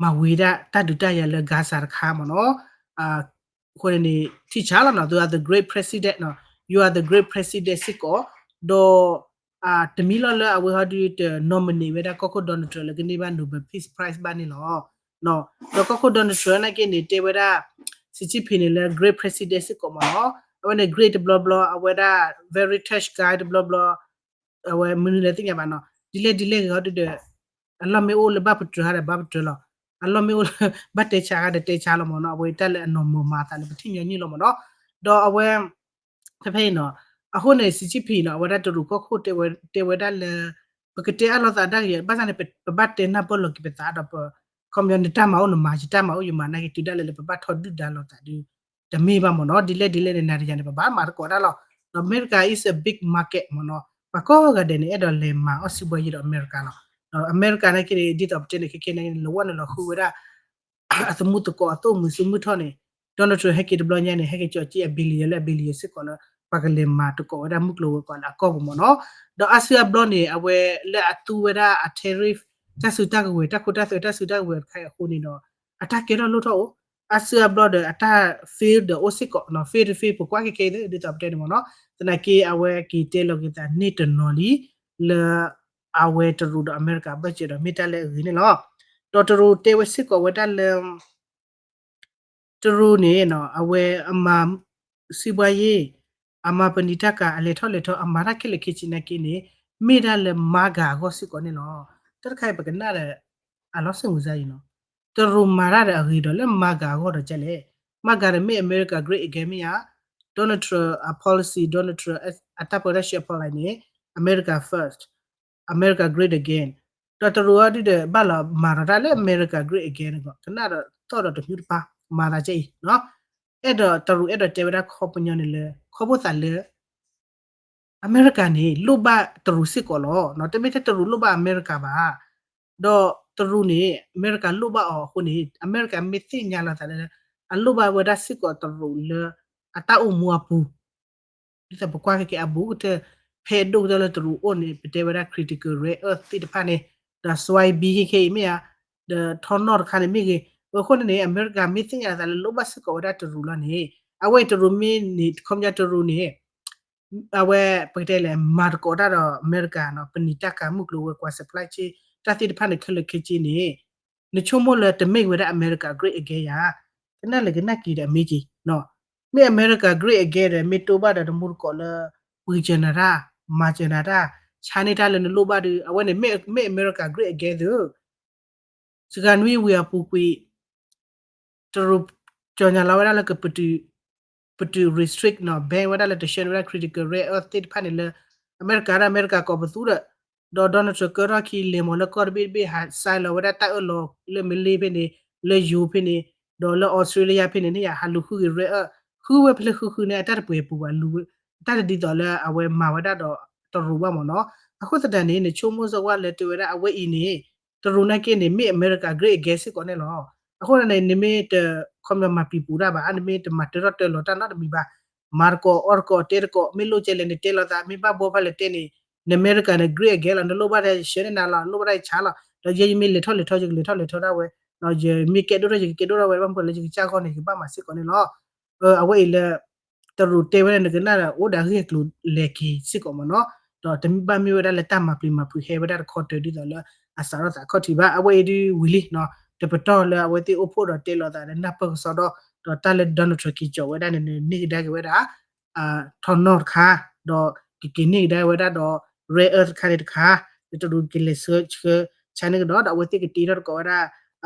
မၤဝံၤဒၣ်တၢ်ဒုးတၢ်ယၤလၢ Gaza တခါမ့ၢ်နီၤ. အဃိန့ၣ် ထံၣ်ဆါလီၤနီၤ သူ are the great president နီၤ you are the great president စ့ၢ်ကီး ဒီး တမံၤလီၤလၢအဝဲဟီဒုးတ nominate ဝဲဒၣ်ကီၢ်ခိၣ် Donald Trump လၢကန့ၢ်ဘၣ် Nobel Peace Prize ဘၣ်န့ၣ်လီၤ. ဒီးကီၢ်ခိၣ် Donald Trump နာ်က့န့ၣ် တဲဝဲဒၣ် Xi Jinping န့ၣ်လၢ great president စ့ၢ်ကီးမ့ၢ်နီၤ. အဝဲန့ၣ် great တဘျီဘျီ အဝဲဒၣ် very touch guy တဘျီဘျီ အဝဲမနုၤလဲၣ်သ့ၣ်ညါဘၣ်နီၤ ဒ်လဲၣ်ဒ်လဲၣ်ဂ့ၤဟီဒုးဒီး အလီၢ်မ့ၢ်အိၣ်လၢဘၣ်ပတြၢၤဟါဒီးဘၣ်ပတြၢၤလီၤ. အလီၢ်မ့ၢ်အိၣ်လၢ ဘၣ်တဲဆါဟါဒီးတဲဆါလီၤမ့ၢ်နီၤ. အဝဲတၢ်လၢအနီၢ်မုာ်မၤအသးလၢပထံၣ်ညီနုၢ်လီၤမ့ၢ်နီၤ. ဒီးအဝဲ ဖဲဖဲအံၤနီၤ အဃိန့ၣ် Xi Jinping နီၤ အဝဲဒၣ်တရူးကီၢ်ခိၣ်တဲဝဲဒၣ်လၢ ပကတဲအါလိာ်သးဒၣ်ကယဲၢ် ဘၣ်ဆၣ်န့ၣ် ပဘၣ်တဲနၢ်ပၢၢ်လိာ်က့ၤပသးဒီးပ ခီပညီနတၢ်မၤအိၣ်နမၤ ယတၢ်မၤအိၣ်ယမၤနာ်က့ တုၤဒၣ်လဲာ်လၢပဘၣ်ထီဒုၣ်ဒါလိာ်သးဒုး တမ့ၢ်ဘၣ်မ့ၢ်နီၤ. ဒ်လဲၣ်ဒ်လဲၣ်န့ၣ် နၤတယၤန့ၣ် ပဘၣ်မၤသကိးတၢ်လီၤ. ဒီးအမဲရကၤ is a big market မ့ၢ်နီၤ. ပှၤကိးဂၤဒဲးန့ၣ် အဲၣ်ဒိးလဲၤမၤအီၣ်စံးဘှီယံၤဒီးအမဲရကၤလီၤ. ဒီးအမဲရကၤနာ်က့န့ၣ် ဒ်သိးပတဲန့ၣ် ခဲခဲန့ၣ် လီၤဝဲန့ၣ်လီၤဃုဝဲဒၣ် အသမူသကိးအသိၣ်မုာ်စုမုၢ်ထီၣ်န့ၣ် Donald Trump ဟဲက့ၤတဘျီညါန့ၣ် ဟဲက့ၤကၠီၤက့ၤအ billion လၢအ billion စ့ၢ်ကီးလၢ ပှၤကလဲၤမၤသကိးဝဲဒၣ်မုၢ်ကျိၤဝဲၤကွာ်လၢအကီၢ်ပူၤမ့ၢ်နီၤ. ဒီးအါစုအါဘျီန့ၣ် အဝဲလၢအသူဝဲဒၣ်အ tariff တၢ်စုတၢ်ကဝဲၤ တၢ်ခိတၢ်သွဲတၢ်စုတၢ်ကဝဲၤတခါအံၤအဃိန့ၣ်ဒီး အတၢ်ကဲထီၣ်လိၣ်ထီၣ်အိၣ် အါစုအါဘျီဒီးအတၢ် fail ဒီးအိၣ်စ့ၢ်ကီးနီၤ fail တ fail ပကွၢ်ခဲခဲအံၤ ဒ်သိးပတဲန့ၣ်မ့ၢ်နီၤ သနာ်က့အဝဲက့ၤတဲလီၤက့ၤသးန့ၢ်တနီၤလံ လၢ အဝဲတရူးဒီးအမဲရကၤ budget ဒီးမ့ၢ်တၢ်လၢအဂ့ၤန့ၣ်လီၤ. ဒီးတရူးတဲဝဲစ့ၢ်ကီးဝဲဒၣ်လၢ တရူးန့ၣ် အဝဲအမၤ စံးဘှါယ့ၣ် အမၤပနံာ်တၢ်ကၤ အလဲၤထီၣ်လဲၤထီၣ် အမၤတၢ်ခဲလၢာ်ခဲဆ့နာ်က့န့ၣ် မ့ၢ်ဒၣ်လၢ MAGA အဂီၢ်စ့ၢ်ကီးန့ၣ်လီၤ. တၢ်တခါအံၤပကနၣ်ဒီး အလီၤစ့ၣ်မုာ်စါအံၤနီၤ တရူးမၤတၢ်ဒီးအဂ့ၤဒီးလၢ MAGA အဂီၢ်ဒီးကလဲၣ်. MAGA ဒီးမ့ၢ် America Great Again မ့ၢ်ဧါ. Donald Trump အ policy Donald Trump အတၢ်ပၢတၢ်ဆှၢအ policy န့ၣ် America First, America Great Again ဒီးတရူးအီၤဒုဒီး ဘၣ်လီၤမၤထီၣ်တၢ်လၢ America Great Again အဂီၢ် ကနၣ်ဒီးသီၣ်ဒီးတမုာ်တပၢ် မၤသးကဲအံၤ အဲၣ်ဒိးတရူးအဲၣ်ဒိးတဲဝဲဒၣ်ခီပညီန့ၣ်လၢ ခီဖျိသးလၢ အမဲရကၤန့ၣ် လိၣ်ဘၣ်တရူးစ့ၢ်ကီးလီၤ. တမ့ၢ်ထဲတရူးလိၣ်ဘၣ်အမဲရကၤဘၣ်. ဒီးတရူးန့ၣ် အမဲရကၤလိၣ်ဘၣ်အီၤအဃိန့ၣ် အမဲရကၤမ့ၢ်သ့ၣ်ညါလီၤသးလၢ အလိၣ်ဘၣ်ဝဲဒၣ်စ့ၢ်ကီးတရူးလၢ အတၢ်အိၣ်မူအပူၤ ဒ်သိးပကွၢ်ခဲက့ၤအဘူးကတၢၢ် ဖဲဒိၣ်ကတၢၢ်လၢတရူးအိၣ်န့ၣ် ပတဲဝဲဒၣ် critical rare earth သ့ၣ်တဖၣ်န့ၣ် ဒီး soybean ခဲခဲအံၤမ့ၢ်ဧါ, ဒီးထီနီၣ်တခါန့ၣ်မ့ၢ်ဂ့ၤ, အဃိန့ၣ်န့ၣ် အမဲရကၤမ့ၢ်သ့ၣ်ညါသးလၢလိၣ်ဘၣ်စ့ၢ်ကီးဝဲဒၣ်တရူးလီၤန့ၣ် အဝဲအံၤတရူးမ့ၢ်န့ၣ် ခီပညီတရူးန့ၣ် အဝဲပကတဲလဲၣ် မၤသကိးတၢ်ဒီးအမဲရကၤနီၤ ပနံာ်တၢ်ကၤမုၢ်ကျိၤဝဲၤကွာ် supply chain တၢ်သ့ၣ်တဖၣ်န့ၣ် ခဲလၢာ်ခဲဆ့န့ၣ် နဆိကမိၣ်လၢတမ့ၢ်ဝဲဒၣ် America Great Again ဧါ. ကနၣ်လဲၤကနၣ်က့ၤဒီးအမ့ၢ်က့ၤ မ့ၢ် America Great Again ဒီး မ့ၢ်တိဘၣ်ဒီးတမူတကိးလၢ ပှ့ၤစၢၤနၤတၢ် မၤစၢၤနၤတၢ် ဆါန့ၢ်တၢ်လၢနလိၣ်ဘၣ်ဒီး အဝဲန့ၣ်မ့ၢ် မ့ၢ် America Great Again သု စှၤနွံဝံၤအပူၤကွံာ် တရူး ကြေညာ လီၤဝဲဒၣ်လၢက ပတုာ် restrict နီၤ ban ဝဲဒၣ်လၢတဆှၢန့ၢ်ဝဲဒၣ် critical rare earth သ့ၣ်တဖၣ်န့ၣ်လၢ အမဲရကၤဒီး အမဲရကၤကီးပသူဒီး ဒီး Donald Trump ကၢထီၣ်ခံလဲၤမီၤလၢကီၢ်တဘ့ၣ်တဘ့ၣ် ဟး sign လီၤဝဲဒၣ်တၢ်အၢၣ်လီၤလၢ Malay ဖဲန့ၣ် လၢယိၤဖဲန့ၣ် ဒီးလၢ Australia ဖဲန့ၣ်န့ၣ်ယါ ဟးလူၤဃုက့ၤ rare earth ဃုဝဲဖဲလဲၣ်ဃုဃုန့ၣ် အတၢ်တပှဲၤပူၤဘၣ် လူၤဝဲ တၢ်တဒ်သိးလၢအဝဲမၤဝဲဒၣ်ဒီးတရူးဘၣ်မ့ၢ်နီၤ. အဃိသတးန့ၣ် နဆိကမိၣ်စ့ၢ်ကီးလၢတဲဝဲဒၣ်အဝဲအံၤန့ၣ် တရူးနာ်က့န့ၣ် မ့ၢ် America Great Again စ့ၢ်ကီးန့ၣ်လီၤ. အဃိန့ၣ် နမ့ၢ်တခီပညီမၤပျံၤပူၤတၢ်ဘၣ် နမ့ၢ်တမၤတၢထီၣ်တၢလီၤတၢ်နီတမံၤဘၣ် မၤသကိးအီၣ်သကိးတဲသကိး မ့ၢ်လိၣ်ကဲလဲၣ် နတဲလိာ်သး မ့ၢ်ဘၣ်ဘှီဖဲလဲၣ်တဲန့ၣ် န America န့ၣ် Great Again လီၤ နလိၣ်ဘၣ်တၢ်ယဆှၢန့ၢ်နၤလီၤ နလိၣ်ဘၣ်တၢ်ယဆါလီၤ ဒီးယဲယမ့ၢ်လဲၤထီၣ်လဲၤထီ ယကလဲၤထီၣ်လဲၤထီဒၣ်ဝဲ ယမ့ၢ်ကဲဒိၣ်ထီၣ် ယကကဲဒိၣ်ထီၣ်ဝဲ ဘၣ်မနုၤလၢယကစၢ်ဂီၢ်န့ၣ် ယကဘၣ်မၤစ့ၢ်ကီးန့ၣ်လီၤ. အဝဲအံၤလၢ တရူးတဲဝဲဒၣ်နကနၣ်ဒီး အိၣ်ဒီးအဂ့ၢ်အကျိၤလဲၤက့ၤစ့ၢ်ကီးမ့ၢ်နီၤ, ဒီးတမ့ၢ်ဘၣ်မ့ၢ်ဝဲဒၣ်လၢတၢ်မၤပျံၤမၤဖုးဟဲဝဲဒၣ်တခီတၢၤ ဒ်သိးလၢအစးထီၣ်သးခီၣ်ထံးဘၣ်. အဝဲအံၤဒုးဝံၤလံနီၤ, တပတီၢ်လၢအဝဲသ့ၣ်အိၣ်ဖှိၣ်ဒီးတဲလိာ်သးဒီးနၢ်ပၢၢ်ကစီဒီ, ဒီးတၢ်လၢ Donald Trump က့ၤကၠီးဝဲဒၣ်န့ၣ် န့ၢ်ကဒါက့ၤဝဲဒၣ် ထီနီၣ်တခါ, ဒီးကက့ၤန့ၢ်ကဒါဝဲဒၣ်ဒီး rare earth တခါန့ၣ်တခါ, ဒီးတရူးကလဲၤဆှၢဆှၢဆါန့ၢ်ကဒီး ဒီးအဝဲသ့ၣ်ကတ့ထီၣ်သကိးဝဲဒၣ်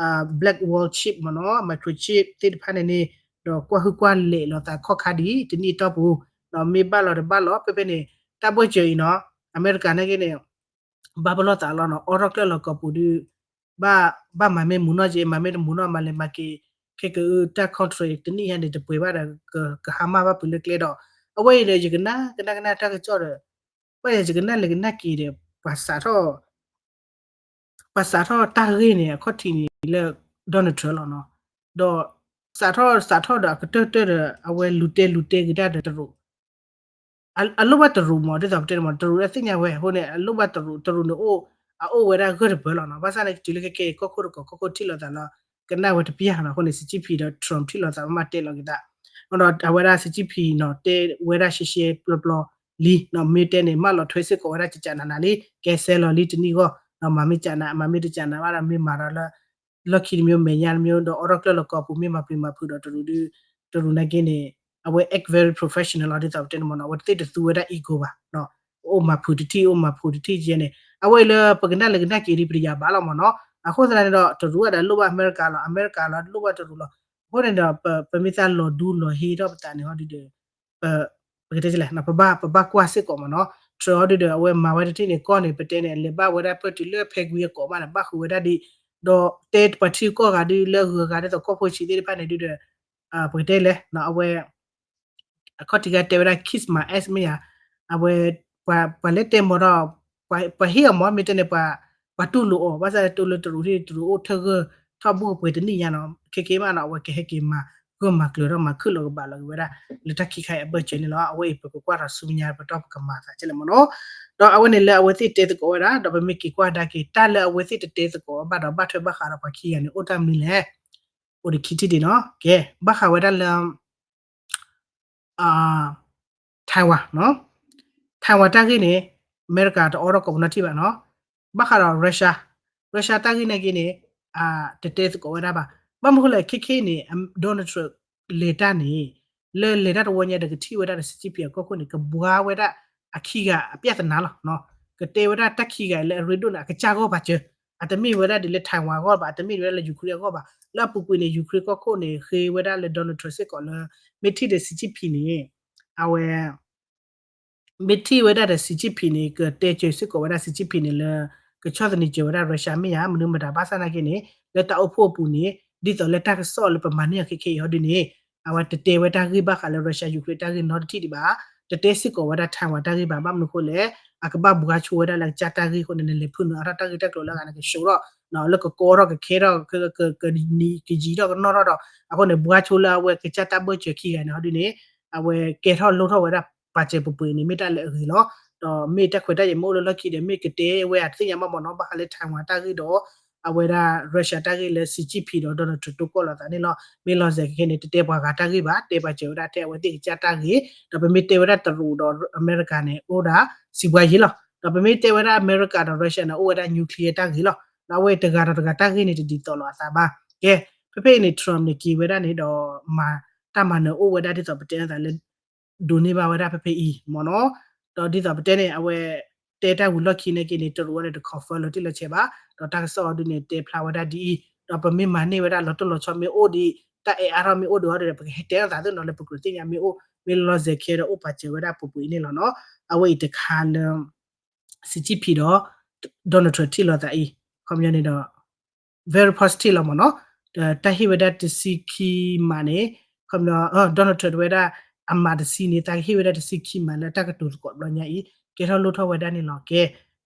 black wall chip မ့ၢ်နီၤ, microchip သ့ၣ်တဖၣ်န့ၣ်န့ၣ်, ဒီးကွၢ်ဟုၣ်ကွၢ်လဲၢ်လိာ်သးခီၣ်ခါဒ်အံၤ တနံၣ်အတီၢ်ပူၤ, ဒီးမ့ၢ်ဘၣ်လီၤတဘၣ်လီၤ ဖဲဖဲန့ၣ် တၢ်ဘၢၣ်စၢၤအံၤနီၤ, အမဲရကၤန့ၣ်က့န့ၣ် ဘၣ်ပလီၢ်သးလီၤနီၤ, အိးထီၣ်ကျၢၢ်လီၤကိာ်ပူၤဒုး ဘၣ်မၤမ့ၢ်မုာ်နီၢ်က့ မၤမ့ၢ်တမုာ်နီၢ် မၤလဲၤမၤက့ၤ ခဲကအုတၢ် contract တနံၣ်ညါန့ၣ် တပှဲၤဘၣ်ဒီး ကဟါမၢ်ဘၣ်ပှၤလၢကျဲဒီး အဝဲအံၤဒီး ယကနၣ်ကနၣ်ကနၣ်တၢ်ကစီၣ်ဒီး ဘၣ်ယကနၣ်လဲၤကနၣ်က့ၤဒီး ပှၤစးထီၣ် ပှၤစးထီၣ်တၢ်ဂ့ၢ်န့ၣ် အခီၣ်ထံးန့ၣ်လၢ Donald Trump လီၤနီၤ, ဒီး စးထီၣ်စးထီၣ်ဒီးအကတၢၢ်တၢၢ်ဒီး အဝဲလူၤတဲလူၤတဲက့ၤတၢ်ဒီးတရူး အလိၣ်ဘၣ်တရူးမး ဒ်သိးပတဲန့ၣ်မး တရူးလၢသ့ၣ်ညါဝဲအဃိန့ၣ် အလိၣ်ဘၣ်တရူး တရူးန့ၣ်အိၣ် အအိၣ်ဝဲဒၣ်ဂၢၢ်တပၢၢ်လီၤနီၤ. ဘၣ်ဆၣ်န့ၣ် တုၤလၢခဲကဲ ကီၢ်ခိၣ်တကီၢ် ကီၢ်ခိၣ်ထံၣ်လိာ်သးလီၤ ကနၣ်ဝဲတပျၢ်နီၤ. အဃိန့ၣ် Xi Jinping ဒီး Trump ထံၣ်လိာ်သးမးတဲလီၤက့ၤသး ဒီးအဝဲဒၣ် Xi Jinping နီၤ တဲဝဲဒၣ်ရှဲရှဲပျီပျီလံနီၤ. မ့ၢ်တဲန့ၣ် မၢလီၤထွဲစ့ၢ်ကီးဝဲဒၣ်ကကးနးနးလံ ကဲစဲလီၤလံတနံၣ်ဂီၢ် ဒီးမၤမ့ၢ်ကးနး မၤမ့ၢ်တကးနးဘၣ်ဒီး မ့ၢ်မၤဒီးလၢ လီၢ်ခံတမံၤ မဲာ်ညါတမံၤ ဒီးအိးထီၣ်ကျၢၢ်လီၤကီးပူၤ မ့ၢ်မၤပျံၤမၤဖုးဒီးတရူးဒုး တရူးနာ်က့န့ၣ် အဝဲ act very professional လီၤ ဒ်သိးပတဲန့ၣ်မးနီၤ. အဝဲတသ့တသူဝဲဒၣ် ego ဘၣ် အိၣ်မၤဖုးတထံၣ် အိၣ်မၤဖုးတထံၣ်ကဲန့ၣ် အဝဲအံၤလၢပကနၣ်လဲၤကနၣ်က့ၤဒ်ပတယၤဘၣ်လီၤမးနီၤ. အဃိသတးန့ၣ်ဒီး တရူးဝဲဒၣ်လိၣ်ဘၣ်အမဲရကၤလီၤ အမဲရကၤလီၤလိၣ်ဘၣ်တရူးလီၤ. အဃိန့ၣ်ဒီး ပမ့ၢ်သးလီၤဒူလီၤဟ့ထီၣ်ပသးန့ၣ်ဟီဒုးဒီး ပကတဲလဲၣ် ပဘၣ်ကွၢ်စ့ၢ်ကီးမးနီၤ. Trump ဟီဒုးဒီး အဝဲမၤဝဲတထံၣ်န့ၣ် ကီၢ်န့ၣ် ပတဲန့ၣ် လဲၤဘၣ်ဝဲဒၣ်ပၢၢ်တုၤလၢဖဲကွံအကိးမးန့ၣ် ဘၣ်ဃုာ်ဝဲဒၣ်ဒ် ဒီးတဲပှၤထံဂုၤကီၢ်ဂၤဒုး လၢအဂုၤအဂၤဒ်သိးကီၢ်ဖိဆံးသ့ၣ်တဖၣ်န့ၣ်ဒုးဒီး ပကတဲလဲၣ် အဝဲ အခီၣ်ထံးဂၤတဲဝဲဒၣ် kiss my ass မ့ၢ်ဧါ, အဝဲ ပှၤလဲၤတဲမီၤဒီး ပှၤဟ့ၣ်အီၤမီၤ မ့ၢ်တဲန့ၣ် ပှၤတူၢ်လိာ်အီၤ ဘၣ်ဆၣ်တိလၢတရူးထံၣ် တရူးအိၣ်ထၢၣ်ဂၢၢ်ထီၣ်ဘူၣ်ပှဲၤတနံၣ်ညါနီၤ ခဲက့မးနီၤ အဝဲကဟဲက့ၤမၤဂၢၢ်မၤကျၢၤထီၣ်မၤခုၣ်လီၤကဘၣ်လီၤက့ၤဝဲဒၣ် လၢတၢ်ခံခါအံၤအဘၢၣ်စၢၤန့ၣ်လီၤ. အဝဲအံၤပကကွၢ်ဒီးဆူမဲာ်ညါပတီၢ်ပကမၤသးကဲလဲၣ်မးနီၤ. ဒီးအဝဲန့ၣ်လၢအဝဲသ့ၣ်တဲသကိးဝဲဒၣ် ဒီးပမ့ၢ်က့ၤကွၢ်ဒါက့ၤ တၢ်လၢအဝဲသ့ၣ်တတဲသကိးဘၣ်ဒီးဘၣ်ထွဲဘၣ်ဃးဒီးပှၤခံဂၤန့ၣ် အိၣ်တၢ်မနုၤလဲၣ် အိၣ်ဒီးခံထံၣ်ဒံးနီၤ ကဲ ဘၣ်ဃးဝဲဒၣ်လၢ Taiwan နီၤ Taiwan တၢ်ဂ့ၢ်န့ၣ် အမဲရကၤတအိးထီၣ်ကိးပနီၣ်ထံၣ်ဘၣ်နီၤ. ဘၣ်ဃးဒီး Russia Russia တၢ်ဂ့ၢ်နာ်က့န့ၣ် တတဲသကိးဝဲဒၣ်ဘၣ်. ဘၣ်မနုၤဃိလဲၣ် ခဲခဲအံၤန့ၣ် Donald Trump လဲၤတၢ်န့ၣ် လၢလဲၤတၢ်တဝီညါဒီးကထံၣ်ဝဲဒၣ်ဒီး Xi Jinping အကီၢ်ခိၣ်န့ၣ် ကဘှါဝဲဒၣ်အခံဂၤအပြဿနာလီၤ. ကတဲဝဲဒၣ်တၢ်ခံဂၤလၢအရ့ဒိၣ်န့ၣ် အကစၢ်ဂီၢ်ပာ်စၢၤ အတမ့ၢ်ဝဲဒၣ်ဒ်လၢ Taiwan အဂီၢ်ဘၣ် အတမ့ၢ်ဝဲဒၣ်လၢ Ukraine အဂီၢ်ဘၣ်. လၢအပူၤကွံာ်န့ၣ် Ukraine ကီၢ်ခိၣ်န့ၣ် ဃ့ဝဲဒၣ်လၢ Donald Trump စ့ၢ်ကီးလၢ မ့ၢ်ထံၣ်ဒီး Xi Jinping န့ၣ် အဝဲ မ့ၢ်ထံၣ်ဝဲဒၣ်ဒီး Xi Jinping န့ၣ် ကတဲစၢၤစ့ၢ်ကီးဝဲဒၣ် Xi Jinping န့ၣ်လၢ ကဆီၣ်သနံးစၢၤဝဲဒၣ် Russia မ့ၢ်ဧါ မနုၤမတၤ ဘၣ်ဆၣ်နာ်က့န့ၣ် လၢတၢ်အိၣ်ဖှိၣ်အပူၤန့ၣ် ဒ်သိးလၢတၢ်ကစီၣ်လၢပမၤန့ၢ်အီၤခဲခဲအံၤဟီဒုန့ၣ် အဝဲတတဲဝဲတၢ်ဂ့ၢ်ဘၣ်ဃးလၢ Russia Ukraine တၢ်ဂ့ၢ်နီတထံၣ်ဒံးဘၣ်. တတဲစ့ၢ်ကီးဝဲဒၣ် Taiwan တၢ်ဂ့ၢ်ဘၣ်. ဘၣ်မနုၤဃိလဲၣ် အကဘၣ်ဘှါဆိဝဲဒၣ်လၢအကစၢ်တၢ်ဂ့ၢ်အဃိန့ၣ် နလဲၤဖုၣ်နုာ်အါထီၣ်တၢ်ဂ့ၢ်တၢ်ကျိၤလၢအဂၤန့ၣ် ကဆှီထီၣ် လၢကကီထီၣ်ကခဲထီၣ် ကယံၤထီၣ်ကနီၣ်ထီၣ်ဒီး အဃိန့ၣ် ဘှါဆိလၢအဝဲကစၢ်တၢ်ဘၢၣ်စၢၤခံဂၤန့ၣ်ဟီဒုန့ၣ် အဝဲကဲထီၣ်လိၣ်ထီၣ်ဝဲဒၣ်ပာ်စၢၤပှဲၤပှဲၤန့ၣ် မ့ၢ်တၢ်လၢအဂ့ၤလီၤ. ဒီးမ့ၢ်တၢ်ခွဲးတၢ်ယာ်မ့ၢ်အိၣ်လၢလီၢ်ခံဒီး မ့ၢ်ကတဲဝဲအတသ့ၣ်ညါဘၣ်မ့ၢ်နီၤ ဘၣ်ဃးလၢ Taiwan တၢ်ဂ့ၢ်ဒီး အဝဲဒၣ် Russia တၢ်ဂ့ၢ်လၢ Xi Jinping ဒီး Donald Trump တိၢ်ကီၢ်လိာ်သးန့ၣ်လီၤ. မ့ၢ်လီၤစဲၤခဲခဲန့ၣ် တတဲပှၤဂၤတၢ်ဂ့ၢ်ဘၣ် တဲပာ်စၢၤဝဲဒၣ်ထဲအဝဲသ့ၣ်ကစၢ်တၢ်ဂ့ၢ် ဒီးပမ့ၢ်တဲဝဲဒၣ်တရူးဒီးအမဲရကၤန့ၣ် အိၣ်ဒၣ် စံးဘှါယံၤလီၤ. ဒီးပမ့ၢ်တဲဝဲဒၣ်အမဲရကၤဒီး Russia န့ၣ် အိၣ်ဝဲဒၣ် nuclear တၢ်ဂ့ၢ်လီၤ. ဒီးအဝဲတဂၤဒီးတဂၤတၢ်ဂ့ၢ်န့ၣ် တဒ်သိးလိာ်အသးဘၣ်. ကဲ ဖဲဖဲအံၤန့ၣ် Trump န့ၣ် က့ၤဝဲဒၣ်န့ၣ်ဒီး မၤတၢ်မၤနၢၤအိၣ်ဝဲဒၣ်ဒ်သိးပတဲအသးလၢ ဒိးန့ၢ်ဘၣ်ဝဲဒၣ်ဖဲဖဲအံၤမ့ၢ်နီၤ. ဒီးဒ်သိးပတဲန့ၣ် အဝဲ တဲတၢ်ဝံၤလီၢ်ခံနာ်က့န့ၣ် တရူးဝဲန့ၣ်တ confirm လီၤတံၢ်လီၤဆဲးဘၣ်. ဒီးတၢ်ကစီၣ်အီၤဒုန့ၣ် တဲဖျါဝဲဒၣ်ဒ်အံၤ ဒီးပမ့ၢ်မၤန့ၢ်ဝဲဒၣ်လီၤတိၢ်လီၤဆီမ့ၢ်အိၣ်ဒံး တၢ်အဲၣ်အါထီၣ်မ့ၢ်အိၣ်ဒံးဟီဒုဒီး ပကဟဲတဲအသးသ့ၣ်နီၤလၢပကြၢးသ့ၣ်ညါမ့ၢ်အိၣ် မ့ၢ်လီၤစဲၤခဲဒီးအိၣ်ပာ်စၢၤဝဲဒၣ်ပူၤပူၤအံၤန့ၣ်လီၤနီၤ. အဝဲအံၤတခါလၢ Xi Jinping ဒီး Donald Trump ထံၣ်လိာ်သးအံၤ ခီပညီန့ၣ်ဒီး very positive လီၤမ့ၢ်နီၤ. ဒီးတၢ်ဟ့ၣ်ဝဲဒၣ်တဆံခံမးန့ၣ် ခီပညီ Donald Trump တဝဲဒၣ် အမးတဆံန့ၣ် သးကဟ့ၣ်ဝဲဒၣ်တဆံခံမးလၢတၢ်ကတိၤသကိးဘျီညါအံၤ ကဲထီၣ်လိၣ်ထီၣ်ဝဲဒၣ်န့ၣ်လီၤ. ကဲ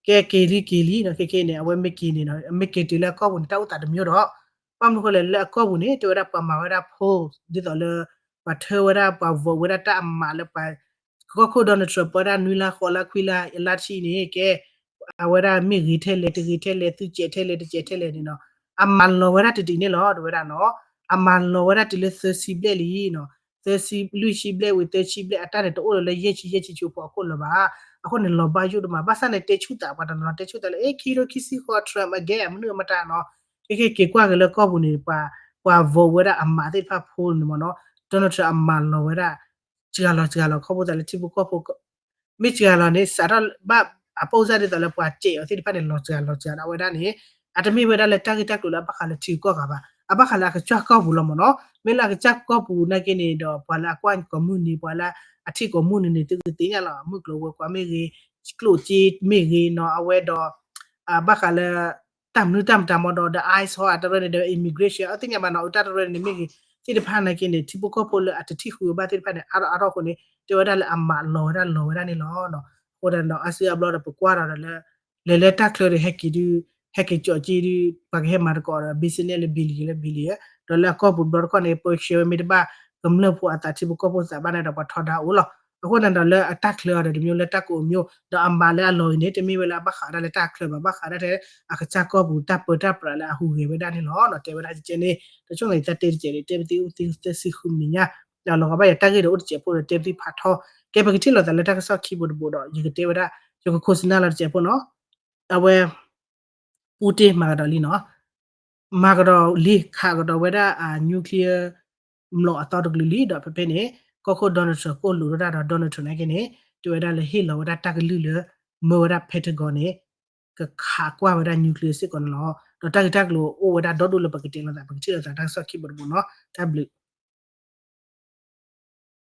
ကဲက့ၤလံက့ၤလံနီၤ ခဲခဲအံၤန့ၣ် အဝဲမ့ၢ်က့ၤန့ၣ်နီၤ မ့ၢ်က့ၤတုၤလၢအကီၢ်ပူၤန့ၣ် တၢ်အိၣ်သးတမျိုးဒီး ဘၣ်မနုၤဃိလဲၣ် လၢအကီၢ်ပူၤန့ၣ် တဲဝဲဒၣ်ပှၤမၤဝဲဒၣ် poll ဒ်သိးလၢ ပှၤထၢဝဲဒၣ်ပှၤ vote ဝဲဒၣ်တၢ်အမးလၢပှၤ ကီၢ်ခိၣ် Donald Trump ပၢဝဲဒၣ်နွံလါဃိးလါခွံလါအလါတဆံန့ၣ် ကဲ အဝဲဒၣ်မ့ၢ်ဂ့ၤထဲလဲၣ် တဂ့ၤထဲလဲၣ် သုစဲးထဲလဲၣ် တစဲးထဲလဲၣ်န့ၣ်နီၤ အမးလီၤဝဲဒၣ်တဒံးန့ၣ်လီၤ တဲဝဲဒၣ်နီၤ အမးလီၤဝဲဒၣ်တုၤလၢသၢဆံဘျဲၣ်လံနီၤ သၢဆံ လွံၢ်ဆံဘျဲၣ်ဝံၤ သၢဆံဘျဲၣ် အတၢ်န့ၣ်တအိၣ်လၢၤလၢယဲၢ်ဆံယဲၢ်ဆံဆူအဖီခိၣ်လၢၤဘၣ်. အဃိန့ၣ် လီၤဘၣ်ယိၣ်တမး ဘၣ်ဆၣ်န့ၣ် တဲဆူၣ်သး ပှၤတနီၤနီၤတဲဆူၣ်သးလၢ အဲ ခံကထိခံဆံဃိး Trump again မနုၤမတၤနီၤ ခဲခဲက့ၤကွၢ်က့ၤလၢကီၢ်ပူၤန့ၣ် ပှၤ ပှၤ vote ဝဲဒၣ်အမးသ့ၣ်တဖၣ် poll န့ၣ်မ့ၢ်နီၤ Donald Trump အမးလီၤဝဲဒၣ် စှၤလီၤစှၤလီၤ ခီဖျိသးလၢထံဖိကီၢ်ဖိ မ့ၢ်စှၤလီၤန့ၣ် စးထီၣ်ဘၣ်အပိၢ်စၢ်ဒ်သိးလၢပှၤစဲးအီၤသ့ၣ်တဖၣ်န့ၣ် လီၤစှၤလီၤစှၤဒၣ်ဝဲဒၣ်န့ၣ် အတမ့ၢ်ဝဲဒၣ်လၢတၢ်ဂ့ၢ်တၢ်ကျိၤလၢအဘၣ်ဃးလၢထံဂုၤကီၢ်ဂၤဘၣ် အဘၣ်ဃးလၢအကစၢ်ကီၢ်ပူၤလီၤမ့ၢ်နီၤ မ့ၢ်လၢအကစၢ်ကီၢ်ပူၤနာ်က့န့ၣ်ဒီး ပှၤလၢအကွၢ်ကိးမုၢ်နံၤ ပှၤလၢအထံၣ်ကိးမုၢ်နံၤန့ၣ် သုကသ့ၣ်ညါလီၤ မုၢ်ကျိၤဝဲၤကွာ်မ့ၢ်ဂ့ၤ ကျိၣ်စ့မ့ၢ်ဂ့ၤနီၤ အဝဲဒီး ဘၣ်ဃးလၢ တၢ်မနုၤတၢ်မတၤမ့ၢ်ဒီး ဒီး ICE ဟီ အတရၢန့ၣ်ဒီး immigration အသ့ၣ်ညါဘၣ်နီၤ အတၢ်တရၢန့ၣ်မ့ၢ်ဂ့ၤ သ့ၣ်တဖၣ်နာ်က့န့ၣ် ထံဖိကီၢ်ဖိလၢအတထံၣ်ဃုာ်ဘၣ်သ့ၣ်တဖၣ်န့ၣ် အါထီၣ်အါထီၣ်အဃိန့ၣ် တဲဝဲဒၣ်လၢအမးလီၤဝဲဒၣ်လီၤဝဲဒၣ်န့ၣ်လီၤ. အဃိဒီး အါစုအါဘျီဒီးပကွၢ်ဒီးလၢ လဲၤလၢတၢ်ချၢဒီးဟဲက့ၤဒုး ဟဲက့ၤကၠီၣ်က့ၤဒုး ပှၤကဟဲမၤသကိးဒီး business လၢ billion လၢ billion ဒီးလၢအကီၢ်ပူၤတဘျီတခီၣ်န့ၣ် ပၢဆှၢဝဲမ့ၢ်တဘၣ် ကမျၢၢ်ဖိအသး ထံဖိကီၢ်ဖိသးဘၣ်န့ၣ်ဒီး ပှၤထီဒါအိၣ်လီၤ. အဃိသတးဒီးလၢအတၢ်ချၢအီၤဒီး တမံၤလၢတၢ်ကအိၣ်မံၤ ဒီးအမၤလၢအလီၢ်အံၤန့ၣ် တမ့ၢ်ဝဲလၢအဘၣ်ဃးဒၣ်လၢတၢ်ချၢဘၣ်, ဘၣ်ဃးဒၣ်ထဲအကစၢ်ကီၢ်ပူၤ တၢ်ပၢတၢ်ပြးလၢအဟူးဂဲၤဝဲဒၣ်န့ၣ်လီၤ. ဒီးတဲဝဲဒၣ်ကဲန့ၣ် တဆိၣ်န့ၣ် တၢ်တဲတစဲးန့ၣ် တဲပသံအိၣ်သ့သၢဆံဃုမံၤညါ, ဒီးလီၤဂာ်ဘၣ်ယၤတၢ်ဂ့ၢ်ဒီးအိၣ်တစဲးဖိဒီး တဲပသံဖးထီ, ကဲပကထံၣ်လိာ်သးလၢတၢ်ကစီၣ်ခံဘိတဘိဒီး ယကတဲဝဲဒၣ် ယက โฆษณา လီၤတစဲးဖိနီၤ. အဝဲ ပူၣ်တ့ၢ်မၤကဒီးလံနီၤ, မၤကဒီးလံ ခးကဒီးဝဲဒၣ်အ nuclear မျိာ်အသီတကလုာ်လံ ဒီးဖဲဖဲန့ၣ် ကီၢ်ခိၣ် Donald Trump ကိၣ်လိာ်ဒိၣ်တၢ်ဒီး Donald Trump နာ်က့န့ၣ် တဲဝဲဒၣ်လၢဟ့ၣ်လီၤဝဲဒၣ်တၢ်ကလုၢ်လၢ မၢဝဲဒၣ် Pentagon န့ၣ် ကခးကွၢ်ဝဲဒၣ် nuclear စ့ၢ်ကီးန့ၣ်လီၤ. ဒီးတၢ်ဂ့ၢ်တၢ်ကျိၤအိၣ်ဝဲဒၣ်ဒီဒိၣ်လၢပကတဲလိာ်သး ပကထံၣ်လိာ်သးတၢ်ကစီၣ်ခံဘိတဘိနီၤ, တၢ်ဘျုး